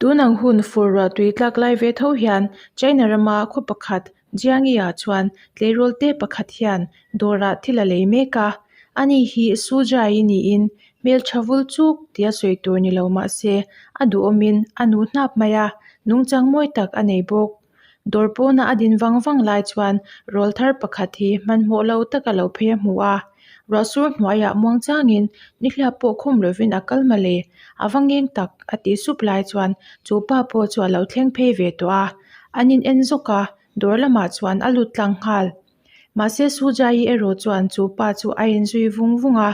Tun ang hun fur ruah tui tlak lai ve tho hian China rama khaw pakhat Jiangyi-ah chuan tleirawl te pakhat hian dawrah thil a lei mek a. Ani hi Su Jai-i niin hmeltha vul chuk tia sawi tur ni lo mah se a duhawmin a nu hnap mai a, nungchang mawi tak a nei bawk. Dawr pawna a din vang vang lai chuan rawlthar pakhat hi hmanhmawh lo taka lo phei a hmu a, ruahsur hnuaiah muang changin nihliap pawh khum lovin a kal male, a va ngeng tak a tih sup lai chuan chu pa pawh chu a lo thleng phei ve tawh a, an in en zawk a, dawr lamah chuan a lut tlang nghal. Mahse Sujai erawh chuan chu pa chu a inzui vung vung a,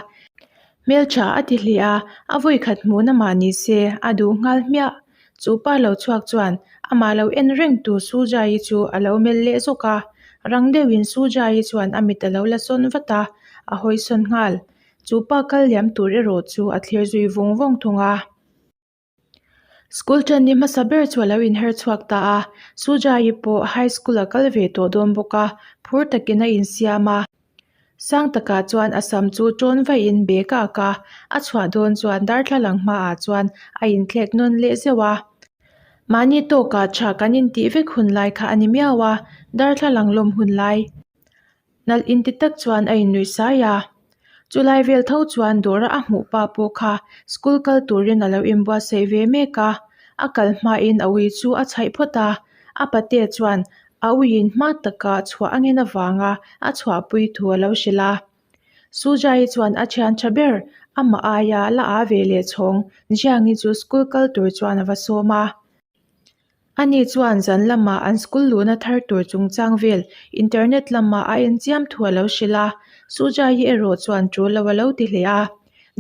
hmeltha a ti hle a, a vawikhat hmuhna mah ni se a duh nghal hmiah. Chu pa lo chhuak chuan amah lo en reng tu Sujai chu a lo melh leh zawk a, rang deuhin Sujai chuan a mit a lo la sawn vat a, a hawi sawn nghal. Chu pa kal liam tur erawh chu a thlir zui vung vung thung a. School ṭan ni hmasa ber chu a lo inher chhuak ta a, Sujai pawh high school a kal ve tawh dawn bawk a, phur takin a insiam a. Sang takah chuan a sam chu ṭawn vaiin bag a ak a, a chhuah dawn chuan darthlalang hmaah chuan a inthlek nawn leh zeuh a. Mahni tawkah tha kan intih vek hun lai kha a ni miau a, darthlalang lawm hun lai. Nalh inti tak chuan a innuih sai a. Chulai vel tho chuan dawra a hmuh pa pawh kha school kal turin a lo inbuatsaih ve mek a, a kal hmain a ui chu a chhaih phawt a, a pate chuan a uiin hma taka chhuah a ngen avanga a chhuahpui thu a lo hrilh a. Sujai chuan a thian tha ber amah aia la a ve leh chhawng Jiangi chu school kal tur chuan a va sawm a. Ani chuan zan lamah an school luhna thar tur chungchang vel internet lamah a en chiam thu a lo hrilh a, Sujai erawh chuan tul lo a lo ti hle a.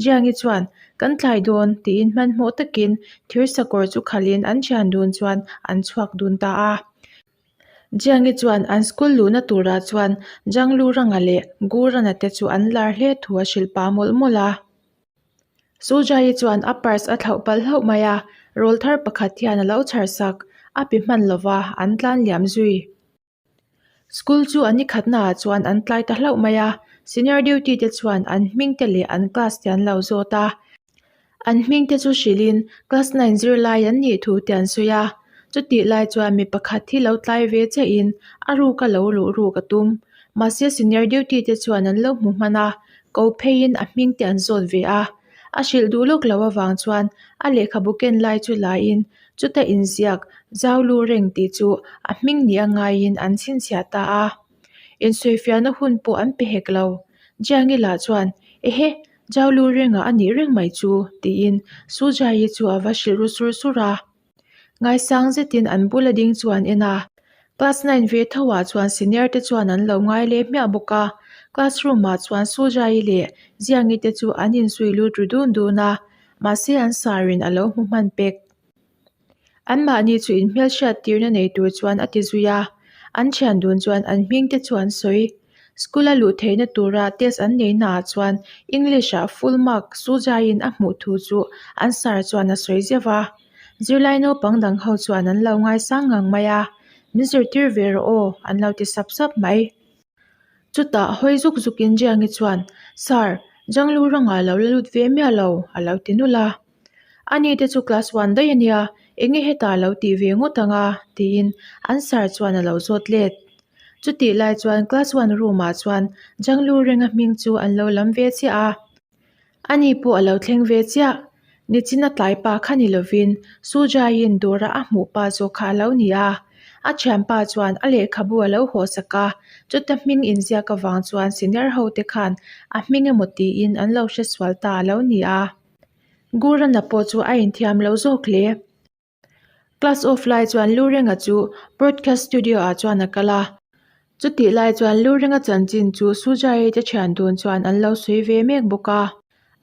Jiangi chuan, Kan tlai dawn, tiin hmanhmawh takin thir sakawr chu khalhin an thian dun chuan an chhuak dun ta a. Jiangi chuan an school luhna turah chuan Jangluranga leh Gurana te chu an lar hle thu a hrilh pah mawlh mawlh a. Sujai chuan a purse a thlauh palh hlauh mai a, rawlthar pakhat hian a lo chhar sak, a pe hman lova an tlan liam zui. School chu an nikhatnaah chuan an tlai ta hlauh mai a, senior duty te chuan an hming te leh an class te an lo zawt a, an hming te chu hrilhin class nine zirlai an nih thu te an sawi a, chutih lai chuan mi pakhat hi lo tlai ve chiahin a ruk a lo luh ruk a tum, mahse senior duty te chuan an lo hmu hman a, ko pheiin a hming te an zawt ve a, a hrilh duh lawk loh avang chuan a lehkhabu ken lai chu laiin chuta inziak zau lu reng tih chu a hming nia ngaiin an chhinchhiah ta a. Insawifiahna hun pawh an pe hek lo. Jiangi lah chuan, Ehe, zau lu rengah a nih reng mai chu, tiin Sujai-i chu a va hrilh ru sur sur a. Ngaisang zetin an bula ding chu an en a, class nine ve tho ah chuan senior te chuan an lo ngai leh hmiah bawk a, classroom ah chuan Sujai leh Ziangi te chu an inzui lut ru dun dun a, mahse an sar in a lo hmu hman pek. Anmahni chu inhmelhriat tirna nei tur chuan a ti zui a, an thian dun chuan an hming te chu an sawi. School a luh theihna tura test an neihna ah chuan English ah full mark Sujai-in a hmuh thu chu an sir chuan a sawi zeuh a. Zirlai naupang dang ho chuan an lo ngaisang ngang mai a, Min zirtir ve rawh aw an lo ti sap sap mai. Chutah hawi zuk zukin Jiangi chuan, Sir, Janglu rangah lo la lut ve miah lo a lo ti nulh a. Ani te chu class one daih a nia, enge hetah a lo tih ve ngawt ang a? tiin an sir chuan a lo zawt let. Chutih lai chuan class one room ah chuan Janglu Renga hming chu an lo lam ve chiah a, ani pawh a lo thleng ve chiah. Nichin a tlai pa kha ni lovin Sujai-in dawra a hmuh pa zawk kha a lo ni a, a thianpa chuan a lehkhabu a lo haw sak a, chuta hming inziak avang chuan senior ho te khan a hming emaw tiin an lo hresual ta a lo ni a. Gurana pawh chu a inthiam lo zawk hle. Class off lai chuan Lurenga chu broadcast studio ah chuan a kal a, chutih lai chuan Lurenga chanchin chu Sujai te thian dun chuan an lo sawi ve mek bawk a.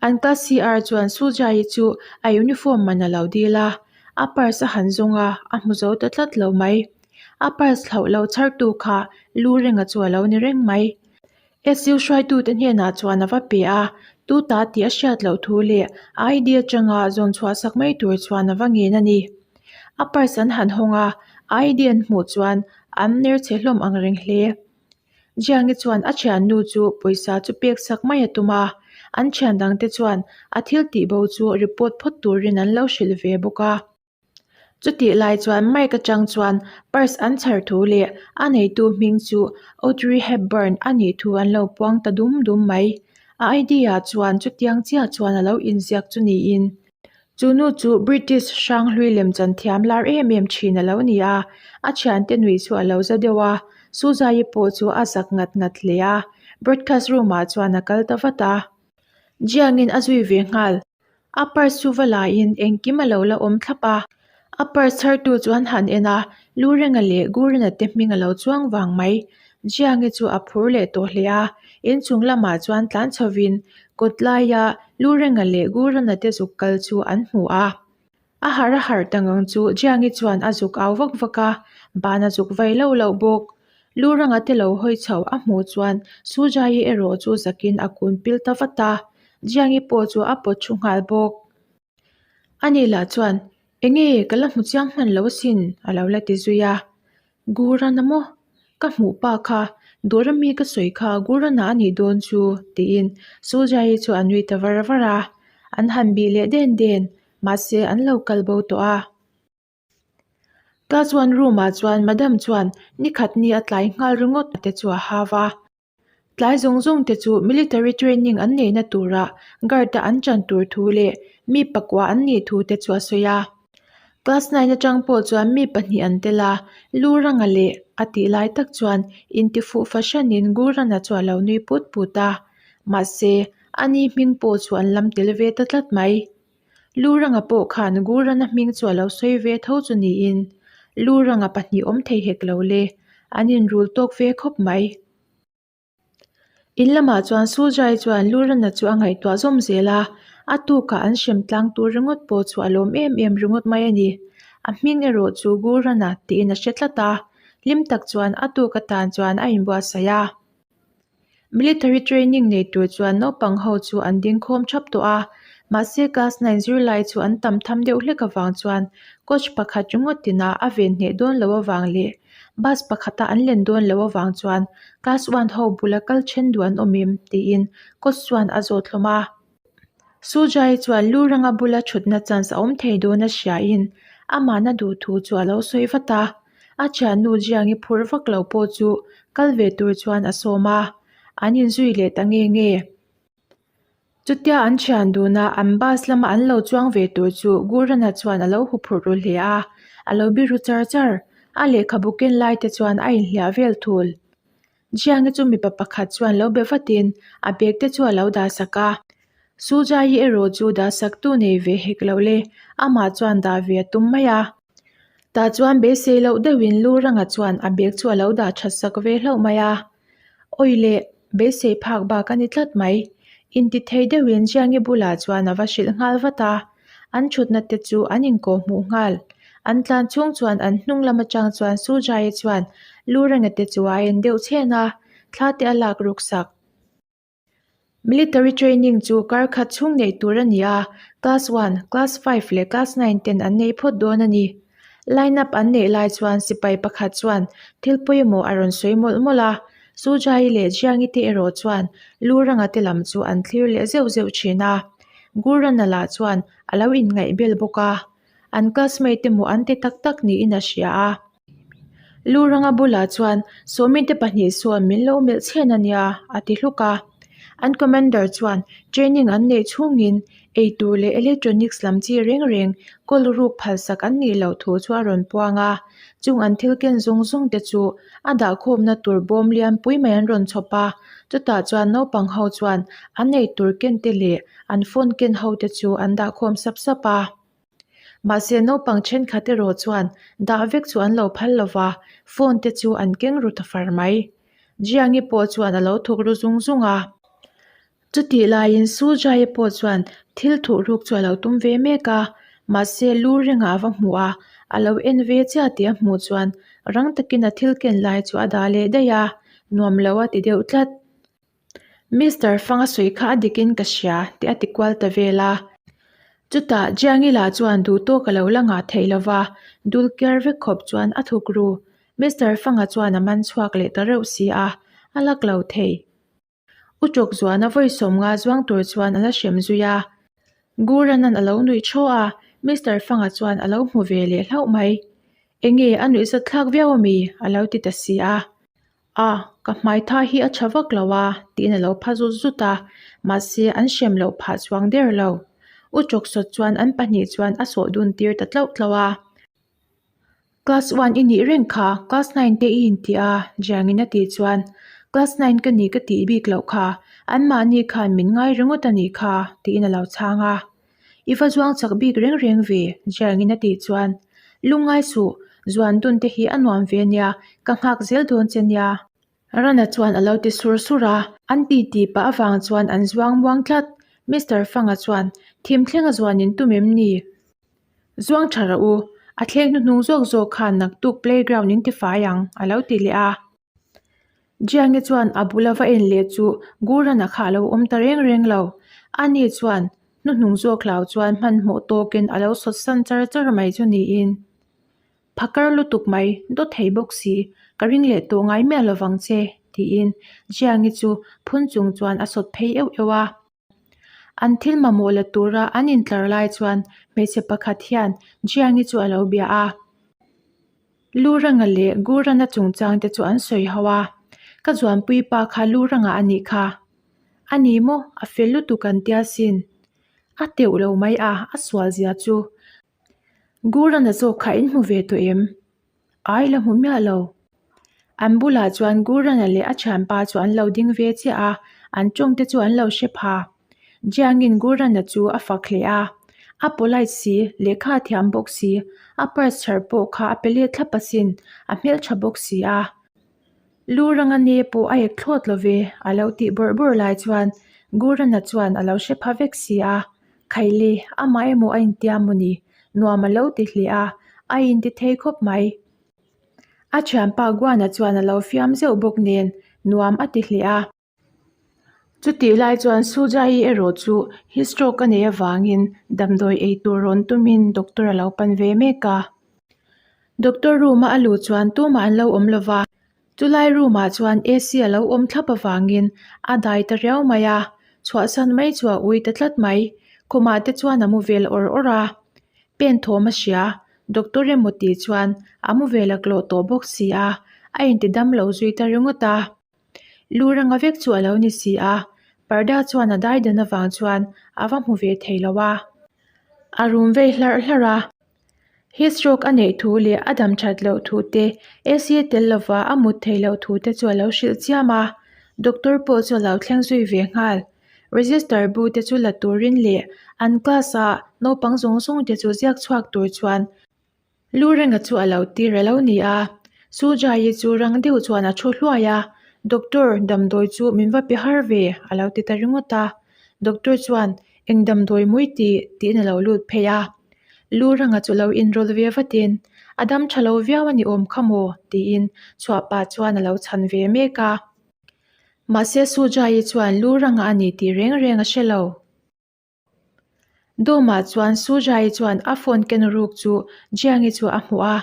An class CR chuan Sujai chu a uniform man a lo dil a, a purse a han zawng a, a hmu zo ta tlat lo mai. A purse thlauh lo chhar tu kha Lurenga chu a lo ni reng mai. SU hruaitute hnenah chuan a va pe a, tu ta tih a hriat loh thu leh a ID atanga zawn chhuah sak mai tur chuan a va ngen a ni. A purse an han hawng a, a ID an hmuh chuan an ner chhe hlawm ang reng hle. Jiangi chuan a thiannu chu pawisa chu pek sak mai a tum a, an thian dangte chuan a thil tih bo chu report phawt turin an lo hrilh ve bawk a. Chutih lai chuan Mike atang chuan purse an chhar thu leh a neitu hming chu Audrey Hepburn a nih thu an lo puang ta dum dum mai. A ID ah chuan chutiang chiah chuan a lo inziak chu niin chu nu chu British hranghlui lemchan thiam lar em em thin a lo ni a, a thiante nuih chu a lo za deuh a, Suzai pawh chu a zak ngat ngat hle a, broadcast room ah chuan a kal ta vat a. Jiangin a zui ve nghal. A purse chu va laiin engkim a lo la awm thlap a. A purse chhartu chu an han en a, Lurenga leh Gurina te hming a lo chuang vang mai. Jiangi chu a phur leh tawh hle a, inchung lamah chuan tlan chhovin kawt laia Lurenga leh Gurina te zuk kal chu an hmu a. A harh a harh ta ngang chu Jiangi chuan a zuk au vak vak a, ban a zuk vai loh loh bawk. Luranga te lo hawi chho a hmuh chuan Sujai erawh chu zakin a kun pil ta vat a, Jiangi pawh chu a pawt thu nghal bawk. Ani lah chuan, Enge ka la hmu chiang hman lo asin a lo la ti zui a. Gurana maw? Ka hmuh pa kha, dawr ami ka sawi kha Gurana a nih dawn chu tiin Sujai chu a nui ta var var a. An han bih leh den den, mahse an lo kal bo tawh a. Class one room ah chuan madam chuan nikhat ni a tlai nghal ringawt te chu a hau a. Tlai zawng zawng te chu military training an neihna turah guard a an chan tur thu leh mi pakua an nih thu te chu a sawi a. Class nine atang pawh chuan mi pahnih an tel a, Luranga leh a tih lai tak chuan intifuh fahranin Gurana chu a lo nui put put a. Mahse, ani hming pawh chu an lam tel ve ta tlat mai. Luranga pawh khan Gurana hming chu a lo sawi ve tho chu niin Luranga pahnih awm thei hek lo le, an inrul tawk ve khawp mai. In lamah chuan Sujai chuan Lurana chu a ngaihtuah zawm zel a, a tukah an hrem tlang tur ringawt pawh chu a lawm em em ringawt mai a ni. A hming erawh chu Gurana tiin a hre tlat a, hlim tak chuan a tuk atan chuan a inbuatsaih a. Military training nei tur chuan naupang ho chu an ding khawm thap tawh a, mahse class nine zirlai chu an tam tham deuh hlek avang chuan coach pakhat ringawt tina a ven hneh dawn loh avang leh bus pakhata an len dawn loh avang chuan class one ho bula kal then duh an awm em tiin coach chuan a zawt hlawm a. Sujai chuan lu ranga bula thutna chance a awm thei dawn a hriain amahna duh thu chu a lo sawi vat a, a thiannu Jiangi phur vak lo pawh chu kal ve tur chuan a sawm a, an inzui leh ta nge nge. Chutia an thian duna an bus lama an lo chuang ve tur chu Gurana chuan a lo huphurh ru hle a, a lo biru char char. A lehkhabu ken lai te chuan a inhliah vel thul. Jiangi chu mipa pakhat chuan lo be vatin a bag te chu a lo dah sak a. Sujai erawh chu dah sak tu nei ve hek lo le, amah chuan dah ve a tum mai a. Tah chuan beisei loh deuhin Lu Ranga chuan a bag chu a lo dah that sak ve hlauh mai a. Awi leh, beisei phak bak a ni tlat mai. Intithei deuhin Jiangi bulah chuan a va hrilh nghal vat a. An thutna te chu an inkawh hmuh nghal. An tlan chhung chuan an hnung lam atang chuan Sujai chuan Lurenga te chu a en deuh chhen a, thla te a lak ruk sak. Military training chu kar khat chhung neih tur a ni a, class one, class five leh class nine ten an nei phawt dawn a ni. Line up an neih lai chuan sipai pakhat chuan thil pawimawh a rawn sawi mawlh mawlh a, Sujai leh Jiangi te erawh chuan Luranga te lam chu an thlir leh zeuh zeuh thin a. Gurana lah chuan a lo inngaih bel bawk a, an classmate emaw an ti tak tak niin a hria a. Luranga bulah chuan Sawmite pahnih sawn min lo melh chhen a nia a ti hluk a. An commander chuan training an neih chhungin eitur leh electronics lam chi reng reng kawl ruk phalsak an nih loh thu chu a rawn puang a. Chung an thil ken zawng zawng te chu a dahkhawmna tur bawm lian pui mai an rawn chhawp a, chutah chuan naupang ho chuan an eitur ken te leh an phone ken ho te chu an dahkhawm sap sap a. Mahse naupang thenkhat erawh chuan dah vek chu an lo phal lo va, phone te chu an keng ru ta far mai. Jiangi pawh chuan a lo thuk ru zung zung a. Chutih laiin Sujaya pawh chuan thil thuh ruk chu a lo tum ve mek a, mahse lu ringah a va hmuh a, a lo en ve chiah tih a hmuh chuan rang takin a thil ken lai chu a dah leh daih a, nuam lo a ti deuh tlat. Mister Fanga sawi kha a dikin ka hria tih a ti kual ta vel a. Chutah Jiangila chuan duh tawk a lo la ngah theih lo va, dul kiar vek khawp chuan a thuk ru. Mister Fanga chuan a man chhuak leh ta reuh si a, a lak lo thei. U Chawk zuana vawi sawm nga zuang tur chuan a la hrem zui a. Guranan a lo nuih thaw a, Mister Fanga chuan a lo hmu ve leh hlauh mai. Enge a nuihzat thlak viau ami? a lo ti ta si a. A, ka hmai tha hi a tha vak lo a, tiin a lo pha zut zut a, mahse an hrem loh phah chuang der lo. U Chawksawt chuan an pahnih chuan a sawh dun tir ta tlauh tlauh a. Class one i nih reng kha, class nine te i intih a, Jiangin a tih chuan, Class nine ka ni ka tih bik loh kha, anmahni khan min ngai ringawt a nih kha, tiin a lo chhang a. I va zuang chak bik reng reng ve, Jiangin a tih chuan, Lungngai suh, zuan dun te hi a nuam ve nia, ka nghak zel dawn che nia. Rana chuan a lo ti sur sur a, an ti ti pah avang chuan an zuang muang tlat. Mister Fanga chuan, Thim thleng a zuan in tum em ni? Zuang tha rawh u, a thleng hnuhnung zawk zawk khan naktuk playground in tifai ang, a lo ti leh a. Jiangi chuan a bula va en leh chu Gurana kha a lo awm ta reng reng lo. Ani chuan hnuhnung zawk hlau chuan hmanhmawh tawkin a lo sawt san char char mai chu niin. Phakar lutuk mai, dawt thei bawk si, ka ring leh tawh ngai miah lovang che, tiin Jiangi chu phun chung chuan a sawt phei euh euh a. An thil mamawh la tura an intlar lai chuan hmeichhe pakhat hian Jiangi chu a lo bia a. Luranga leh Gurana chungchang te chu an sawi ho a, Ka zuanpui pa kha Luranga a nih kha. A ni maw, a fel lutuk an tia sin. A teuh lo mai a, a sual zia chu. Gurana zawk kha in hmu ve tawh em? Ai la hmu miah lo. An bulah chuan Gurana leh a thianpa chu an lo ding ve chiah a, an tawng te chu an lo hre pha. Jiangin Gurana chu a fak hle a, a polite si, lehkha a thiam bawk si, a purse chhar pawh kha a pe let thlap asin, a hmeltha bawk si a. Lu ranga ne pawh a ek thlawt lo ve, a lo tih bawrh bawrh lai chuan Gurana chuan a lo hre pha vek si a, Khaile, amah emaw a intia maw ni? Nuam a lo ti hle a, a inti thei khawp mai. A thianpa Guana chuan a lo fiam zeuh bawk nen nuam a ti hle a. Chutih lai chuan Sujai erawh chu heat stroke a neih avangin damdawi ei tur rawn tumin doctor a lo pan ve mek a. Doctor room a a luh chuan tumah an lo awm lova, chulai room ah chuan AC a lo awm thlap avangin a dai ta riau mai a, chhuahsan mai chu a ui ta tlat mai. Khumah te chuan a mu vel awr awr a, pen thawm a hria, doctor emaw tih chuan a mu vel a klawh tawh bawk si a, a inti dam lo zui ta ringawt a. Lu ranga vek chu a lo ni si a, parda chuan a dai dan avang chuan a va hmu ve thei lo a. A rum vei hlarh hlarh a. Heat stroke a neih thu leh a dam that loh thu te, AC tel lova a mut theih loh thu te chu a lo hrilh chiam a. Doctor pawh chu a lo thleng zui ve nghal. Register bu te chu la turin leh an class a naupang zawng zawng te chu ziak chhuak tur chuan Lu renga chu a lo tir a lo ni a, Sujai-i chu rang deuh chuan a thu hluai a, Doctor, damdawi chu min va pe har ve, a lo ti ta ringawt a. Doctor chuan, Eng damdawi mawi tih? tiin a lo lut phei a. Lu ranga chu lo inrawlh ve vatin, A dam tha lo viau a ni awm kha maw? tiin chhuah pah chuan a lo chhan ve mek a. Mahse Sujai-i chuan lu ranga a ni tih reng reng a hre lo. Dawmah chuan Sujai chuan a phone ken ruk chu Jiangi chu a hmuh a,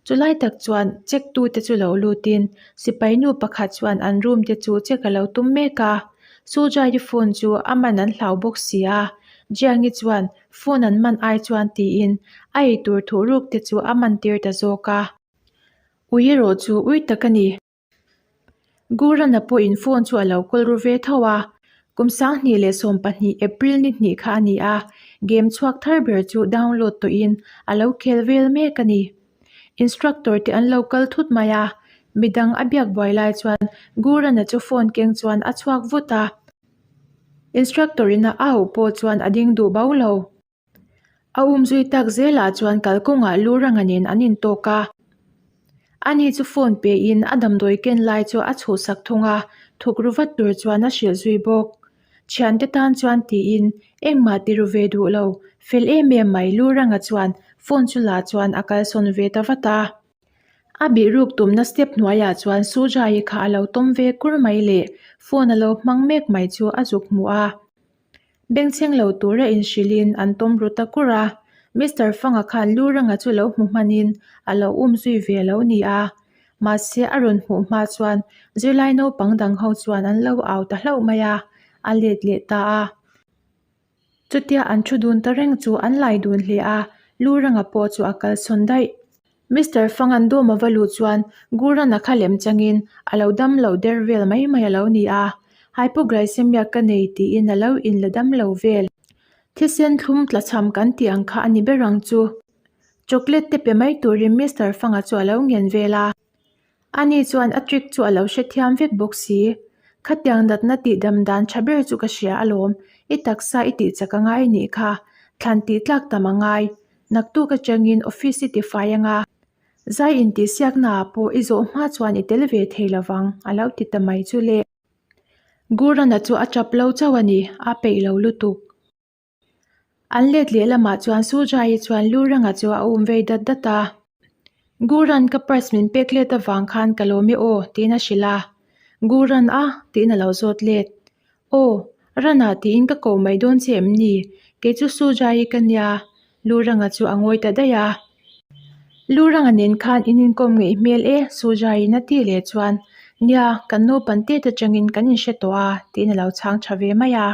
chulai tak chuan check tu te chu lo lutin sipai nu pakhat chuan an room te chu check a lo tum mek a, Sujai phone chu a man an hlau bawk si a, Jiangi chuan phone an man ai chuan tiin a eitur thuh ruk te chu a man tir ta zawk a, ui erawh chu ui tak a ni. Gurana pawhin phone chu a lo kawl ru ve tho a, kum 2012 April ni hnih kha a ni a, game chhuak thar ber chu download tawhin a lo khel vel mek a ni. Instructor te an lo kal thut mai a, midang a biak buai lai chuan Gurana chu phone keng chuan a chhuak vut a, instructor in a auh pawh chuan a ding duh bo lo. A umzui tak zelah chuan kalkawngah lu ranga nen an intawk a. Ani chu phone pe in a damdawi ken lai chu a chhuhsak thung a, thuk ru vat tur chuan a hrilh zui bawk. Thiante tan chuan tiin engmah ti ru ve duh lo, fel em em mai lu ranga chuan phone chu la chuan a kalsawn ve ta vat a. A bihruk tumna step hnuaiah chuan Sujai kha a lo tawm ve kur mai leh phone a lo hmang mek mai chu a zuk hmu a. Bengchheng lo tura inhrilhin an tawm ru ta kur a, Mister Fanga khan lu ranga chu lo hmu hmanin a lo um zui ve lo ni a. Mahse a rawn hmuh hma chuan zirlai naupang dang ho chuan an lo au ta hlauh mai a, a let leh ta a. Chutia an thu dun ta reng chu an lai dun hle a, Luranga pawh chu a kalsawn daih. Mister Fang-a'n dawm a va luh chuan Gurana kha lem changin a lo dam lo der vel mai mai a lo ni a, Hypoglycemia ka nei tiin a lo inla dam lo vel. Thisen thlum tlachham kan tih ang kha a ni ber ang chu. Chocolate te pe mai turin Mister Fang-a chu a lo ngen vel a. Ani chuan a trick chu a lo hrethiam vek bawk si. Khatiang natna tihdam dan tha ber chu ka hria alawm, i taksa i tih chak a ngai nih kha, thlan tih tlak tam a ngai. Naktuk atangin office i tifai anga, zai intihsiaknaah pawh i zawh hma chuan i tel ve thei lovang, a lo ti ta mai chu le. Gurana chu a tap lo chauh a ni, a peih lo lutuk. An let leh lamah chuan Sujai-i chuan lu rangah chu a um vei dat dat a. Guran ka purse min pek let avang khan ka lawm e aw tiin a hrilh a. Guran a tiin a lo zawt let. Aw, Rana tiin ka ko mai dawn che em ni? Kei chu Sujai-i ka nia. Lu ranga chu a ngawi ta daih a. Lu ranga nen khan in inkawm ngeih hmel e Sujai-in a tih leh chuan Nia, kan naupan tet atangin kan inhre tawh a tiin a lo chhang tha ve mai a.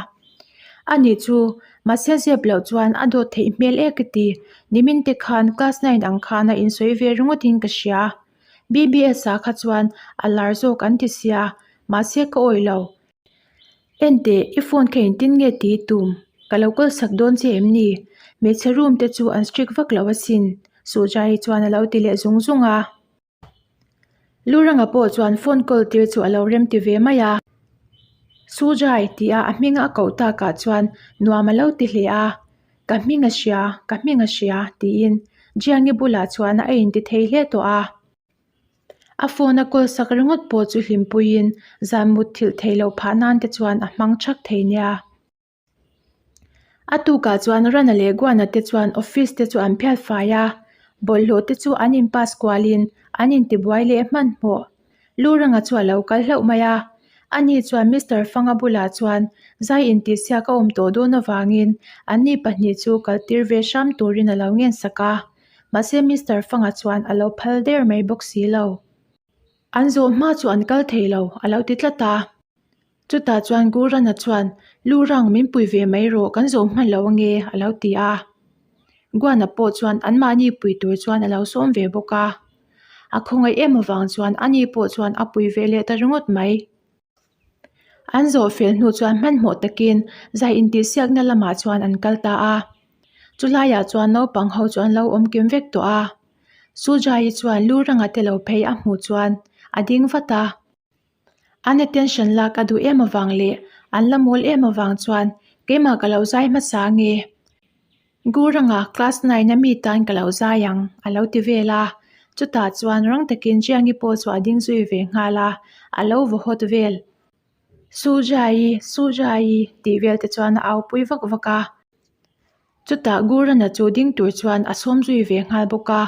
A nih chu, mahse zep loh chuan a dawt theih hmel e ka ti. Nimin te khan class nine ang khan a insawi ve ringawtin ka hria. BBS ah kha chuan a lar zawk an ti sia, mahse ka awih lo. Enteh, i phone kha engtin nge ti tum? Ka lo kawl sak dawn che em ni? Hmeichhe room te chu an strict vak lo asin, Suhjai chuan a lo ti leh zung zung a. Luranga pawh chuan phone call tir chu a lo rem ti ve mai a. Sujai tia a hming a koh takah chuan nuam a lo ti hle a, Ka hming a hria, ka hming a hria tiin Jiangi bulah chuan a inti thei hle tawh a. A phone a call sak ringawt pawh chu hlimpuiin zan mut thilh theih loh phah nan te chuan a hmang thak thei nia. A tukah chuan Rana leh Guana te chuan office te chu an phiat fai a, bawlhhlawh te chu an in pass kualin an intibuai leh hmanhmawh. Luranga chu a lo kal hlauh mai a, ani chuan Mister Fanga bulah chuan zai intihsiak a awm tawh dawn avangin anni pahnih chu kaltir ve hram turin a lo ngensak a, mahse Mister Fanga chuan a lo phal der mai bawk si lo. An zawh hma chu an kal thei lo, a lo ti tlat a. Chutah chuan Gurana chuan, Lu rang min pui ve mai rawh, kan zawh hman lo ange, a lo ti a. Guana pawh chuan anmahni pui tur chuan a lo sawm ve bawk a. A khawngaih em avang chuan ani pawh chuan a pui ve leh ta ringawt mai. An zawh fel hnu chuan hmanhmawh takin zai intihsiakna lamah chuan an kal ta a. Chulaiah chuan naupang ho chu an lo awm kim vek tawh a. Sujai-i chuan lu ranga te lo phei a hmuh chuan a ding vat a. An attention lak a duh em avang leh an la mawl em avang chuan keimah ka lo zai hmasa ange. Guranga class nine a mi tan ka lo zai ang a lo ti vel a, chutah chuan rang takin Jiangi pawh chu a ding zui ve nghal a, a lo vaw hawt vel. Sujai-i, Sujai-i tih vel te chuan a au pui vak vak a. Chutah Gurana chu ding tur chuan a sawm zui ve nghal bawk a.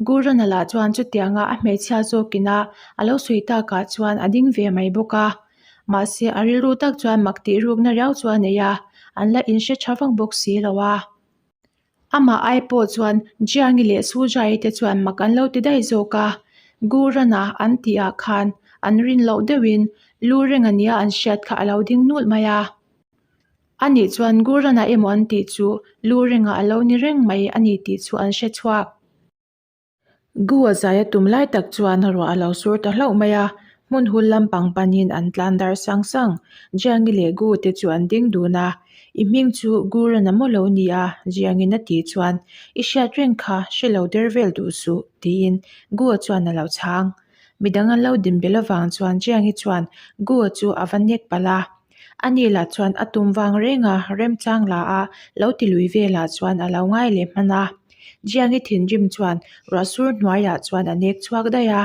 Gurana lah chuan chutianga a hmeichhia zawkina a lo sawi takah chuan a ding ve mai bawk a. Mahse a rilru tak chuan mak tih rukna riau chu a nei a, an la inhre tha vak bawk si lo a. Amah ai pawh chuan Jiangi leh Sujai te chuan mak an lo ti daih zawk a, Gurana an tih ah khan an rin loh deuhin lu reng a nia an hriat kha a lo ding nulh mai a. Anih chuan Gurana emaw an tih chu lu ringah a lo ni reng mai a ni tih chu an hre chhuak. Gu a zai a tum lai tak chuan ruah a lo sur ta hlauh mai a, hmun hul lampang panin an tlan dar sang sang. Jiangi leh Gu te chu an ding dun a, I hming chu Gurana maw lo ni a? Jiangin a tih chuan, I hriat reng kha, hre lo der vel duh suh, tiin Gu a chuan a lo chhang. Midang an lo din belh avang chuan Jiangi chuan Gu a chu a va nek palh a. Ani lah chuan a tum vang reng a, remchang la a lo ti lui velah chuan a lo ngai leh hman a. Jiangi thinrim chuan ruahsur hnuaiah chuan a nek chhuak daih a.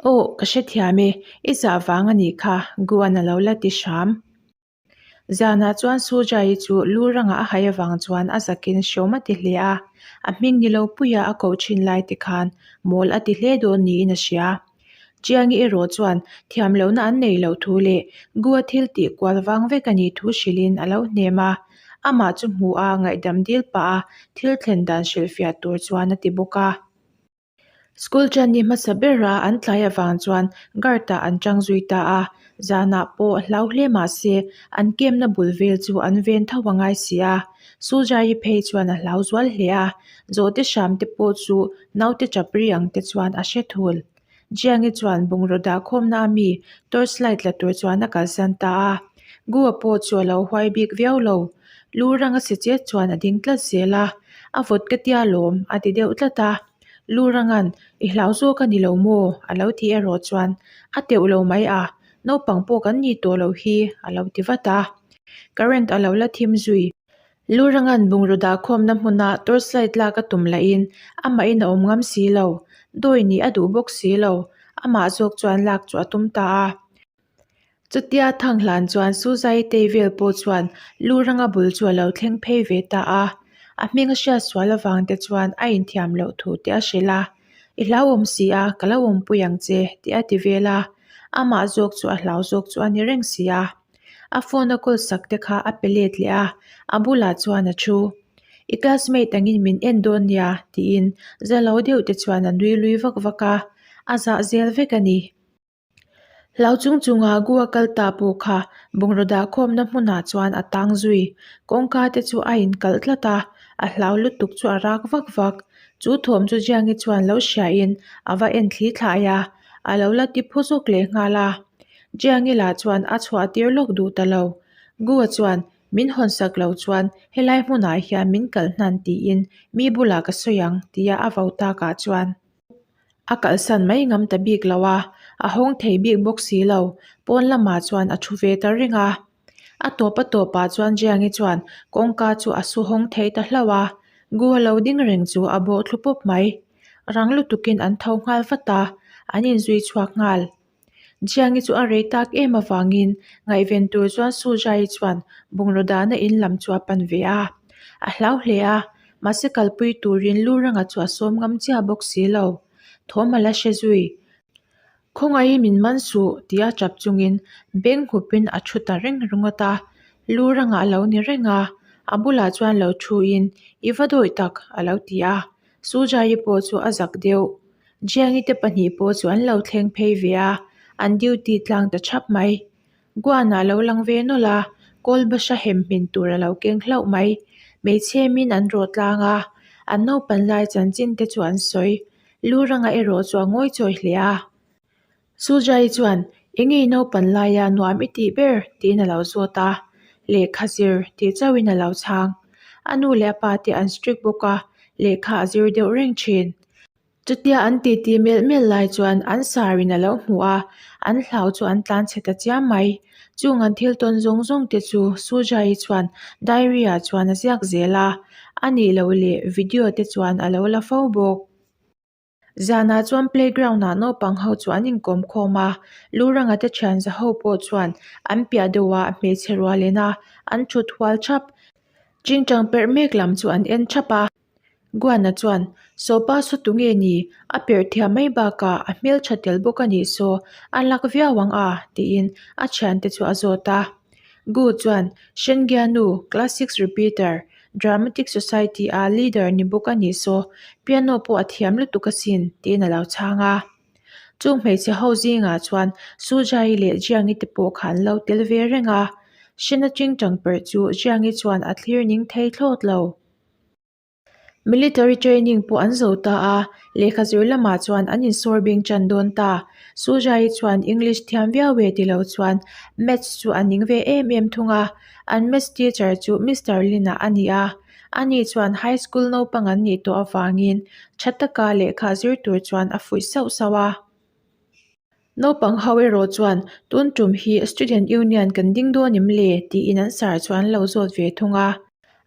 Aw, ka hrethiam e, i zah vang a nih kha, Guan a lo la ti hram. Zanah chuan Sujai chu lu rangah a hai avang chuan a zakin hreawm a ti hle a, a hming ni lo puia a koh thin lai te khan mawl a ti hle dawn niin a hria. Chiangi erawh chuan thiam lohna an nei loh thu leh Gua thil tih kual vang vek a nih thu hrilhin a lo hnem a, amah chu hmu a ngaihdam dil pah a thil thlen dan hrilhfiah tur chuan a ti bawk a. School ṭan ni hmasa bera an tlai avang chuan guard ah an ṭang zui ta a, zanah pawh hlau hle mah se an camp na bul vel chu an ven tho a ngai si a. Sujai phei chuan a hlau zual hle a, zawhte hram te pawh chu naute ṭap ri ang te chuan a hre thul. Jiangi chuan bungraw dah khawmna a mi torch light la tur chuan a kalsan ta a, Gua pawh chu a lo huai bik viau lo. Lu ranga si chet chuan a ding tlat zel a, a vawt ka tia lawm a ti deuh tlat a. Lu ranga'n i hlau zawk a ni lo maw? a lo ti erawh chuan a teuh lo mai a, naupang pawh kan ni tawh lo hi a lo ti vat a. Current a lo la thim zui. Lu ranga'n bungraw dah khawmna hmuna torch light lak a tum lahin amahin a awm ngam si lo, dawi nih a duh bawk si lo, amah zawk chuan lak chu a tum ta a. Chutia thang hlan chuan Suzai tei vel pawh chuan lu ranga bul chu a lo thleng phei ve ta a, a hming a hriat sual avang te chuan a inthiam loh thu te a hrilh a, I hlauhawm si a, ka lo awmpui ang che tih a ti vel a, amah zawk chu a hlau zawk chu a ni reng si a. A phone a call sak te kha a pe let leh a, a bulah chuan a thu. I classmate angin min en dawn nia tiin za lo deuh te chuan a nui lui vak vak a, a zah zel vek a ni. Hlau chung chunga Goa kal ta pawh kha bungraw dah khawmna hmunah chuan a tang zui. Kawngka te chu a inkalh tlat a, a hlau lutuk chu a rak vak vak. Chu thawm chu Jiangi chuan lo hriain a va en thli thlai a, a lo la ti phu zawk leh nghal a. Jiangi lah chuan a chhuah tir lawk duh ta lo. Goa chuan min hawn sak lo chuan helai hmunah hian min kalh hnan tiin mi bulah ka sawi ang tia a vo takah chuan. A kalhsan mai ngam ta bik lo a, a hawng thei bik bawk si lo, pawn lamah chuan a thu ve ta reng a. A tawp a tawpah chuan Jiangi chuan kawngka chu a su hawng thei ta hlauh a, Gu a lo ding reng chu a bawh thlu pawp mai. Rang lutukin an tho nghal vat a, an inzui chhuak nghal. Jiangi chu a rei tak em avangin ngaihven tur chuan Sujai chuan bungraw dahna in lam chu a pan ve a. A hlau hle a, mahse kalpui turin lu ranga chu a sawm ngam chiah bawk si lo. Thawm a la hre zui. Khawngaihin min man suh tia tap chungin beng hupin a thu ta reng ringawt a. Lu ranga a lo ni reng a, a bulah chuan lo thuin i va dawih tak a lo ti a. Sujai pawh chu a zak deuh. Jiangi te pahnih pawh chu an lo thleng phei ve a, an duty tlang ta thap mai. Guan-ah lo lang ve nawlh a, kawl bahra hem hmin tur a lo keng hlauh mai. Hmeichhe min an rawh tlang a, an naupan lai chanchin te chu an sawi. Lu ranga erawh chu a ngawi chawi hle a. Sujai chuan, Enge i naupan laia nuam i tih ber? tiin a lo zawt a. Lehkha zir tih chauhin a lo chhang. A nu leh a pa te an strict bawk a, lehkha a zir deuh reng thin. Chutia an titi melh melh lai chuan an sarin a lo hmu a, an hlau chu an tlan chhe ta chiam mai. Chung an thil tawn zawng zawng te chu Sujai chuan diary ah chuan a ziak zel a, a nih loh leh video te chuan a lo la fo bawk. Zanah chuan playground ah naupang ho chu an inkawm khawm a, Luranga te thian za ho pawh chuan an piah deuh ah hmeichhe rual in a an thut hual thap. Chingchang perh mek lam chu an en thap a. Guana chuan, Sawpa saw tu nge ni? A perh thiam mai bakah a hmeltha tel bawk a nih saw, a lak viau ang a? tiin a thiante chu a zawt a. Gu chuan, Shengia nu, class six repeater, Dramatic Society a leader ni bawk a nih saw, piano pawh a thiam lutuk asin, tiin a lo chhang a. Chung hmeichhe ho zingah chuan Sujai leh Jiangi te pawh kha an lo tel ve reng a. Shena chingchang perh chu Jiangi chuan a thlir ning thei thlawt lo. Military training pawh an zo ta a, lehkha zir lamah chuan an insawr bing tan dawn ta. Sujai chuan English thiam viau ve ti lo chuan Maths chu a ning ve em em thung a, an Maths teacher chu Mister Lin-a a ni a. Ani chuan high school naupang an nih tawh avangin tha taka lehkha zir tur chuan a fuih sauh sauh a. Naupang ho erawh chuan tun tum hi Student Union kan ding dawn em le? tiin an sar chu an lo zawt ve thung a.